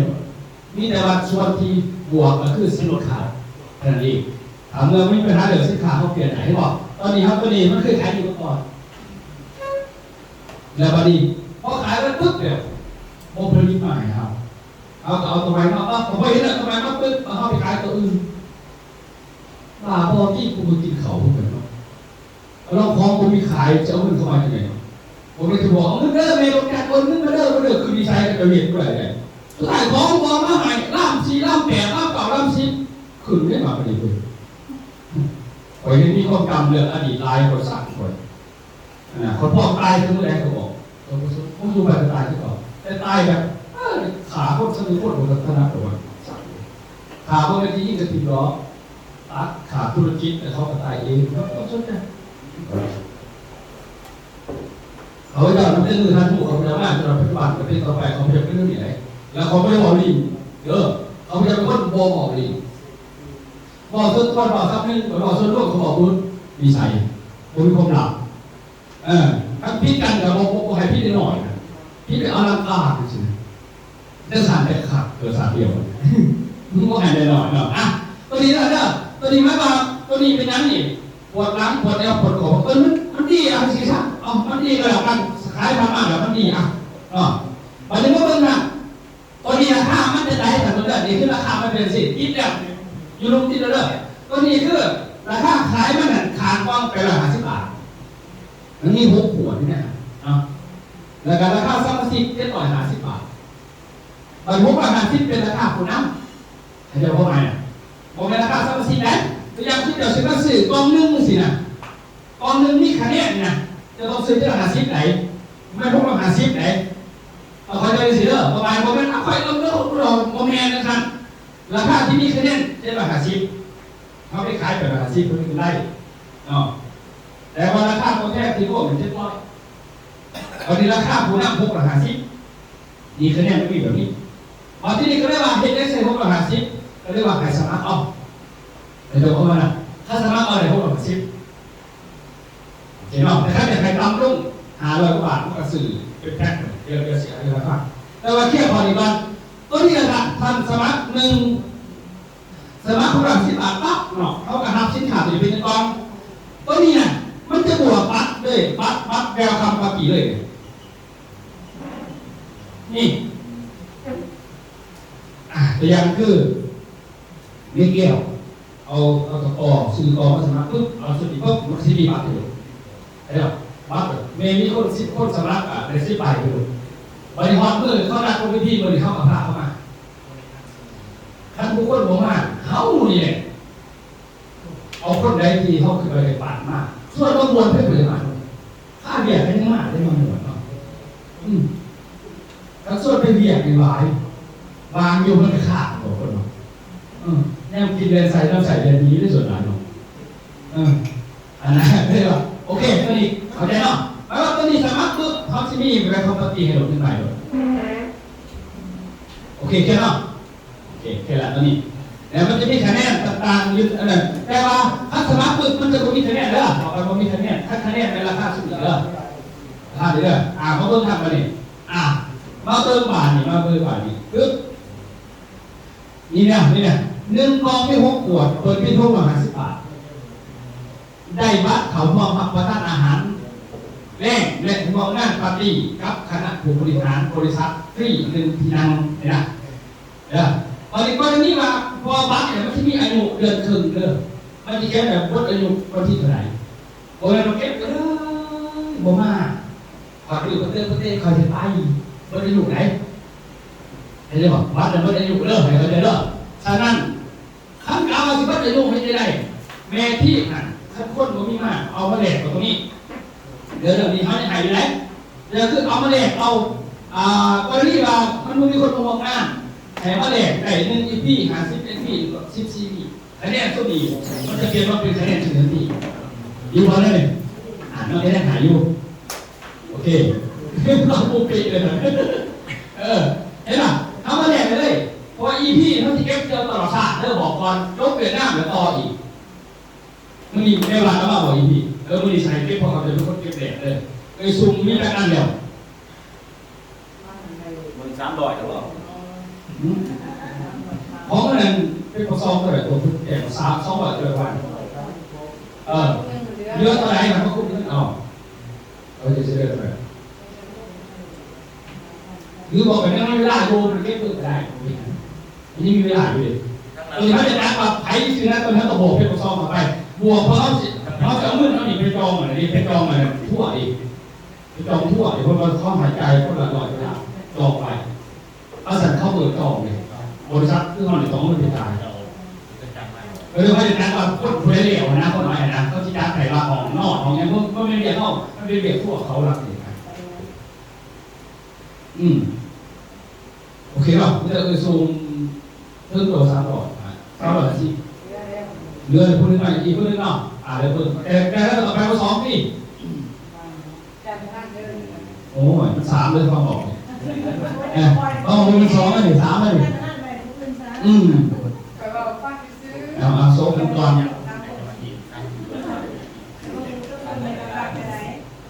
ມີແຕ່ວ່າສ່ວນທີ່ບວກກໍຄືສິນຄ້າເທົ່ານັ້ນເອງ ຖ້າເມື່ອມີບັນຫາເລື່ອງສິນຄ້າ ເຮົາປ່ຽນໄດ້ ເຫັນບໍ່? ຕອນນີ້ເຮົາ ຕົວນີ້ມັນເຄີຍຂາຍດີມາກ່ອນ ແລ້ວບັດນີ້ພໍຂາຍໄປປຶບ ແລ້ວບໍ່ຜະລິດມາໃຫ້ເຮົາ ເຮົາກໍເອົາຕົວໃໝ່ມາປັບ ກໍບໍ່ເຫັນແລ້ວ ຕົວໃໝ່ມາປຶບ ເຮົາໄປຂາຍຕົວອື່ນ ບ້າບໍ່ຕິ ກູກໍກິນເຂົ້າຄືກັນເນາະ ລອງຂອງບໍ່ມີຂາຍ ຈະເອົາເງິນເຂົ້າມາຈັ່ງໃດເນາະ ບໍ່ແມ່ນຊິບອກ ເອົາເງິນເດີ ແມ່ນບໍ່ຈັກ ໂອນເງິນມາເດີ ມາເດີ ຄືນິໄສຂະເຈົ້າເຮັດບໍ່ໄດ້ໃດ ສຸດທ້າຍຂອງບໍ່ເອົາມາໃຫ້ ລ້ານສີ່ ລ້ານແປດ ລ້ານເກົ້າ ລ້ານສິບ ຂຶ້ນເດ້ບາດນີ້ເວີຍ ຂ້ອຍຍັງມີຄວາມຈຳເລື່ອງອະດີດຫຼາຍ ຂ້ອຍສັກຂ້ອຍ ອັນນະ ຂ້ອຍພ້ອມຕາຍຄືມື້ໃດກໍບອກ ເອີ ບໍ່ສົນ ຄົງຢູ່ໄປກໍຕາຍຄືເກົ່າ ແຕ່ຕາຍແບບ ເອີ ຂ້າຄົນຊະໜຶ່ງຄົນບໍ່ຖະໜັດດອກ ຂ້າບໍ່ແມ່ນຊິຍິງກະຖິ້ມດອກ ຕັດຂາດທຸລະກິດ ແຕ່ເຂົາກໍຕາຍເອງ ເຂົາບໍ່ສົນໃຈ ເຂົາເຈົ້ານັບຖືມືທ່ານຮູ້ ເຂົາເຈົ້າມາ ຈົນວ່າປັດຈຸບັນກໍເປັນຕໍ່ໄປ ເຂົາເຈົ້າເປັນແນວນີ້ແຫຼະ ແລ້ວເຂົາບໍ່ໄດ້ເວົ້າຫຼິ້ນເດີ ເຂົາເຈົ້າເປັນຄົນບໍ່ເວົ້າຫຼິ້ນ ເວົ້າສ່ວນຕົວ ເວົ້າສ່ຳໜຶ່ງ ເວົ້າສ່ວນລວມ ເຂົາເວົ້າເບິດ ນິໄສ ບໍ່ມີຄວາມລັບ ເອີ ຄັນຜິດກັນກໍບໍ່ ບໍ່ ບໍ່ໃຫ້ຜິດນ້ອຍໆນະ ຜິດແບບອະລັງການຈັ່ງຊີ້ນະ ຈັ່ງຊັ້ນແຫຼະຄັກ ເກີດຊາດດຽວ ບໍ່ໃຫ້ນ້ອຍໆເນາະ ອ່ະ ຕົວນີ້ເດີ ຕົວນີ້ໝາຍວ່າ ຕົວນີ້ເປັນຫຍັງນີ້ ປວດຫຼັງ ປວດແອວ ປວດຄໍ ເອີ ມັນ ມັນດີ ອ່ະ ຈັ່ງຊີ້ຊະ ເອົາ ມັນດີກໍແລ້ວກັນ ຂາຍຜ່ານມາແລ້ວມັນດີ ອ່ະ ເນາະ ບັດນີ້ມາເບິ່ງນະ ຕົວນີ້ລາຄາມັນຈັ່ງໃດ ທ່ານເບິ່ງເດີ ນີ້ຄືລາຄາມັນເປັນຈັ່ງຊີ້ ຕິດແລ້ວ ຢູ່ລຸ່ມຕິດແລ້ວເດີ ຕົວນີ້ຄືລາຄາຂາຍມັນນັ້ນ ຂ້າງກ່ອງແປດຮ້ອຍຫ້າສິບບາດ ມັນມີຫົກຂວດນີ້ນະ ເນາະ ແລ້ວກໍລາຄາສະມາຊິກເຈັດຮ້ອຍຫ້າສິບບາດ ບັດຫົກຮ້ອຍຫ້າສິບເປັນລາຄາຜູ້ນຳ ເຂົາເຈົ້າເວົ້າໃໝ່ນະ ບໍ່ແມ່ນລາຄາສະມາຊິກໃດ ຕົວຢ່າງຄືເຈົ້າຊິມາຊື້ກ່ອງໜຶ່ງຊີ້ນະ ກ່ອງໜຶ່ງມີຄະແນນນະ ເຈົ້າຕ້ອງຊື້ເທື່ອລະຫ້າສິບໃດ ບໍ່ແມ່ນຫົກຮ້ອຍຫ້າສິບໃດ ເອົາ ເຂົາເຈົ້າ ຈັ່ງຊີ້ເດີ ເປົ້າໝາຍບໍ່ແມ່ນ ອາ ຂ້ອຍເອົາເງິນ ບໍ່ແມ່ນຈັ່ງຊັ້ນ. ລາຄາທີ່ມີຄະແນນ ເຈັດຮ້ອຍຫ້າສິບ ເຮົາໄປຂາຍແປດຮ້ອຍຫ້າສິບ ເພິ່ນກໍໄດ້ເນາະ ແຕ່ວ່າລາຄາຕົວແທນທີ່ຮວມແມ່ນເຈັດຮ້ອຍ ບັດນີ້ລາຄາຜູ້ນຳ ຫົກຮ້ອຍຫ້າສິບ ນີ້ຄະແນນມັນມີແບບນີ້. ບັດທີນີ້ກໍເລີຍວ່າເຮັດໄດ້ໃສ່ ຫົກຮ້ອຍຫ້າສິບ ກໍເລີຍວ່າໃຫ້ສະໝັກເອົາ ເຫັນບໍ່ວ່ານະ ຖ້າສະໝັກເອົາໄດ້ ຫົກຮ້ອຍຫ້າສິບ ໂອເຄເນາະ ແຕ່ຄັນຢາກໃຫ້ຕ່ຳລົງ ຫ້າຮ້ອຍກວ່າບາດ ມັນກໍຊື້ເປັນແພັກ ດຽວ ດຽວຊິອະທິບາຍໃຫ້ຟັງ. ແຕ່ວ່າເຄລຍຂໍ້ນີ້ກ່ອນ ຕົວນີ້ລະ ທ່ານສະໝັກໜຶ່ງ ສະໝັກຄົບຮ້ອຍສິບບາດປັບເນາະ ເຮົາກໍຮັບສິນຄ້າຕົວນີ້ເປັນກ້ອງ. ຕົວນີ້ນະ ມັນຈະບວກບັດເລີຍ ບັດ ບັດ Welcome Party ເລີຍ ນີ້ ອາ ຕົວຢ່າງຄື ເມແກ້ວ ເອົາ ເອົາຕະກອ ຊື້ກອມາສະໝັກປຶບ ເອົາຊຸດນີ້ປຶບ ມັນຊິມີບັດໃຫ້ເລີຍ ເຫັນບໍ່? ບັດແມ່ນມີຄົນສິບຄົນສະໝັກ ອາ ໄດ້ສິບໃບເລີຍ. ບັດນີ້ຮອດມື້ເຂົານັດລົງເວທີ ມື້ນີ້ເຮົາກໍພາເຂົາມາ. ຄັນຜູ້ຄົນບໍ່ມາ ເຮົານີ້ແຫຼະ ເອົາຄົນໃດທີ່ເຮົາຄິດວ່າໄດ້ປານມາ ສ່ວນມາມ່ວນເພິ່ນບໍ່ໄດ້ມາ ຄາວຽກກໍຍັງມາໄດ້ ມາມ່ວນເນາະ. ອືມ ຄັນຊວນໄປວຽກນີ້ຫຼາຍ ວາງຢູ່ມັນກໍຄ້າງບໍ່ຄົນເນາະ. ເອີ ແນວກິນແລ່ນໃສ່ ແນວໃສ່ແລ່ນໜີເດ້ ສ່ວນຫຼາຍເນາະ. ເອີ ອັນນັ້ນເລີຍວ່າ ໂອເຄ ຕົວນີ້ເຂົ້າໃຈເນາະ. ແປວ່າຕົວນີ້ສາມາດປຶບ ເຮົາຊິມີ Welcome Party ໃຫ້ໂດດຂຶ້ນໄປໂດດ. ໂອເຄ ເຄເນາະ. ໂອເຄ ເຄລະ ຕອນນີ້ ແລ້ວມັນຈະມີຄະແນນຕ່າງໆຢູ່ອັນນັ້ນ ແຕ່ວ່າຄັນສະໝັກປຶບ ມັນຈະບໍ່ມີຄະແນນເດີ ເຮົາກໍບໍ່ມີຄະແນນ. ຄັນຄະແນນແມ່ນລາຄາສຸດເດີ ລາຄາເດີ. ອ່າ ມາເບິ່ງຄັນບາດນີ້ ອ່າ ມາເບິ່ງບາດນີ້ ມາເບິ່ງບາດນີ້ ປຶບ ນີ້ນະ ນີ້ນະ ໜຶ່ງກ່ອງມີຫົກຂວດ ເປີດເປັນຫົກຮ້ອຍຫ້າສິບບາດ. ໄດ້ບັດເຂົ້າຮ່ວມຮັບປະທານອາຫານແລງ ແລະ ຮ່ວມງານປາຕີ້ກັບຄະນະຜູ້ບໍລິຫານບໍລິສັດຟຣີໜຶ່ງທີ່ນັ່ງນີ້ນະ. ເອີ ບັດນີ້ກໍລະນີວ່າ ເພາະວ່າບັດນີ້ມັນຊິມີອາຍຸເດືອນເຄິ່ງເດີ ມັນຊິຂຽນແບບໝົດອາຍຸວັນທີເທົ່າໃດ. ບໍ່ແມ່ນວ່າເກັບໄປເລີຍ ບໍ່ມາ ບັດນີ້ປະເຕີປະເຕີ ເຂົາຊິໄປ ໝົດອາຍຸໃດ ເຫັນບໍ່? ບັດນັ້ນໝົດອາຍຸເດີ ໃຫ້ເຂົ້າໃຈເດີ. ສະນັ້ນ ຄັນກະວ່າຊິເບິດອາຍຸເຮັດຈັ່ງໃດ? ແມ່ທີບຫັ້ນ ຄັນຄົນບໍ່ມີມາ ເອົາມາແລກເອົາຕົງນີ້ ເດີ ເລື່ອງນີ້ເຮົາຍັງໃຫ້ຢູ່ໃດ ກໍຄືເອົາມາແລກເອົາ ອ່າ ກໍລະນີວ່າມັນບໍ່ມີຄົນມາຮ່ວມງານ ໃຫ້ມາແລກໄດ້ ໜຶ່ງອີພີ ຫ້າສິບເອັດພີ ສິບສີ່ພີ ຄະແນນຕົວນີ້ມັນຈະປ່ຽນມາເປັນຄະແນນຊື່ທັນທີ ຢູ່ບໍ່? ນັ້ນເອງ ອ່າ ມັນຄະແນນໃຫ້ຢູ່. ໂອເຄ ເຮົາບໍ່ເປະເລີຍນະ ເອີ ເຫັນບໍ່? ເຮົາມາແລກໄດ້ເລີຍ ເພາະວ່າອີພີເຮົາຊິເກັບເທື່ອຕະຫຼອດຊາດເດີ ບອກກ່ອນ ຈົບຫວຽດນາມແລ້ວຕໍ່ອີກ. ມື້ນີ້ແມ່ວ່ານະວ່າບໍ່ອີພີ ເອີ ມື້ນີ້ໃສ່ເກັບ ເພາະເຂົາຈະເປັນຄົນເກັບແລກເດີ. ເອີຍ ຊຸມມີຈັກອັນແລ້ວ? ເບິ່ງສາມຮ້ອຍແລ້ວບໍ່? ຫືມ ຂອງອັນນັ້ນເປັນປະຊອງເທົ່າໃດ? ຕົວເພິ່ນແຈກສາມ ສອງຮ້ອຍເທົ່າໃດ? ເອີ ເຫຼືອເທົ່າໃດນະ ມາຄຸດເງິນເອົາ. ເຂົາຈະຊິໄດ້ເທົ່າໃດ? ຫຼືບໍ່ກໍຍັງມີເວລາຢູ່ ມັນເກັບເພີ່ມກໍໄດ້ ຍັງມີເວລາຢູ່ເດ້. ເອີ ເຮົາຈະຈັດວ່າໃຜຊື່ນະ ຕອນເຮົາກໍບອກເປັນປະຊອງເຂົ້າໄປ ບວກ ເພາະເຮົາຊິ ເຮົາຈະເອົາເງິນເຮົານີ້ໄປຈອງອັນນີ້ ໄປຈອງອັນນັ້ນທົ່ວອີກ ໄປຈອງທົ່ວອີກ ເພາະວ່າເຂົາໃຫ້ຈ່າຍຄົນລະຮ້ອຍເວລາ ຈອງໄປ. ເອົາຊັ້ນເຂົາເປີດຈອງເລີຍ ບໍລິສັດຄືເຮົານີ້ຕ້ອງເອົາເງິນໄປຈ່າຍ. ເອີ ເຂົາຈະຈັດວ່າຄົນຜູ້ໃດແລ້ວນະ ຄົນນ້ອຍນະ ເຂົາຊິຈັດໃຫ້ວ່າຫ້ອງນອນ ຫ້ອງຫຍັງ ບໍ່ ບໍ່ແມ່ນວຽກເຮົາ ມັນເປັນວຽກພວກເຂົາລັກເອງນະ. ອືມ ໂອເຄເນາະ ມີແຕ່ເອີຍ ສົ່ງເຖິງໂຕສາມຮ້ອຍ ອ່າ ສາມຮ້ອຍຫ້າສິບ ເຫຼືອຜູ້ໜຶ່ງ ອີກຜູ້ໜຶ່ງເນາະ ອ່າ ດຽວເບິ່ງ ແຕ່ ແຕ່ລະຕໍ່ໄປບໍ່ສອງປີ. ໂອ້ຍ ມັນສາມເລີຍ ຟັງອອກ ເອີ ເອົາ ມັນສອງອັນນີ້ ສາມອັນນີ້ ອືມ ເອົາ ເອົາ ໂຊກັນກ່ອນ.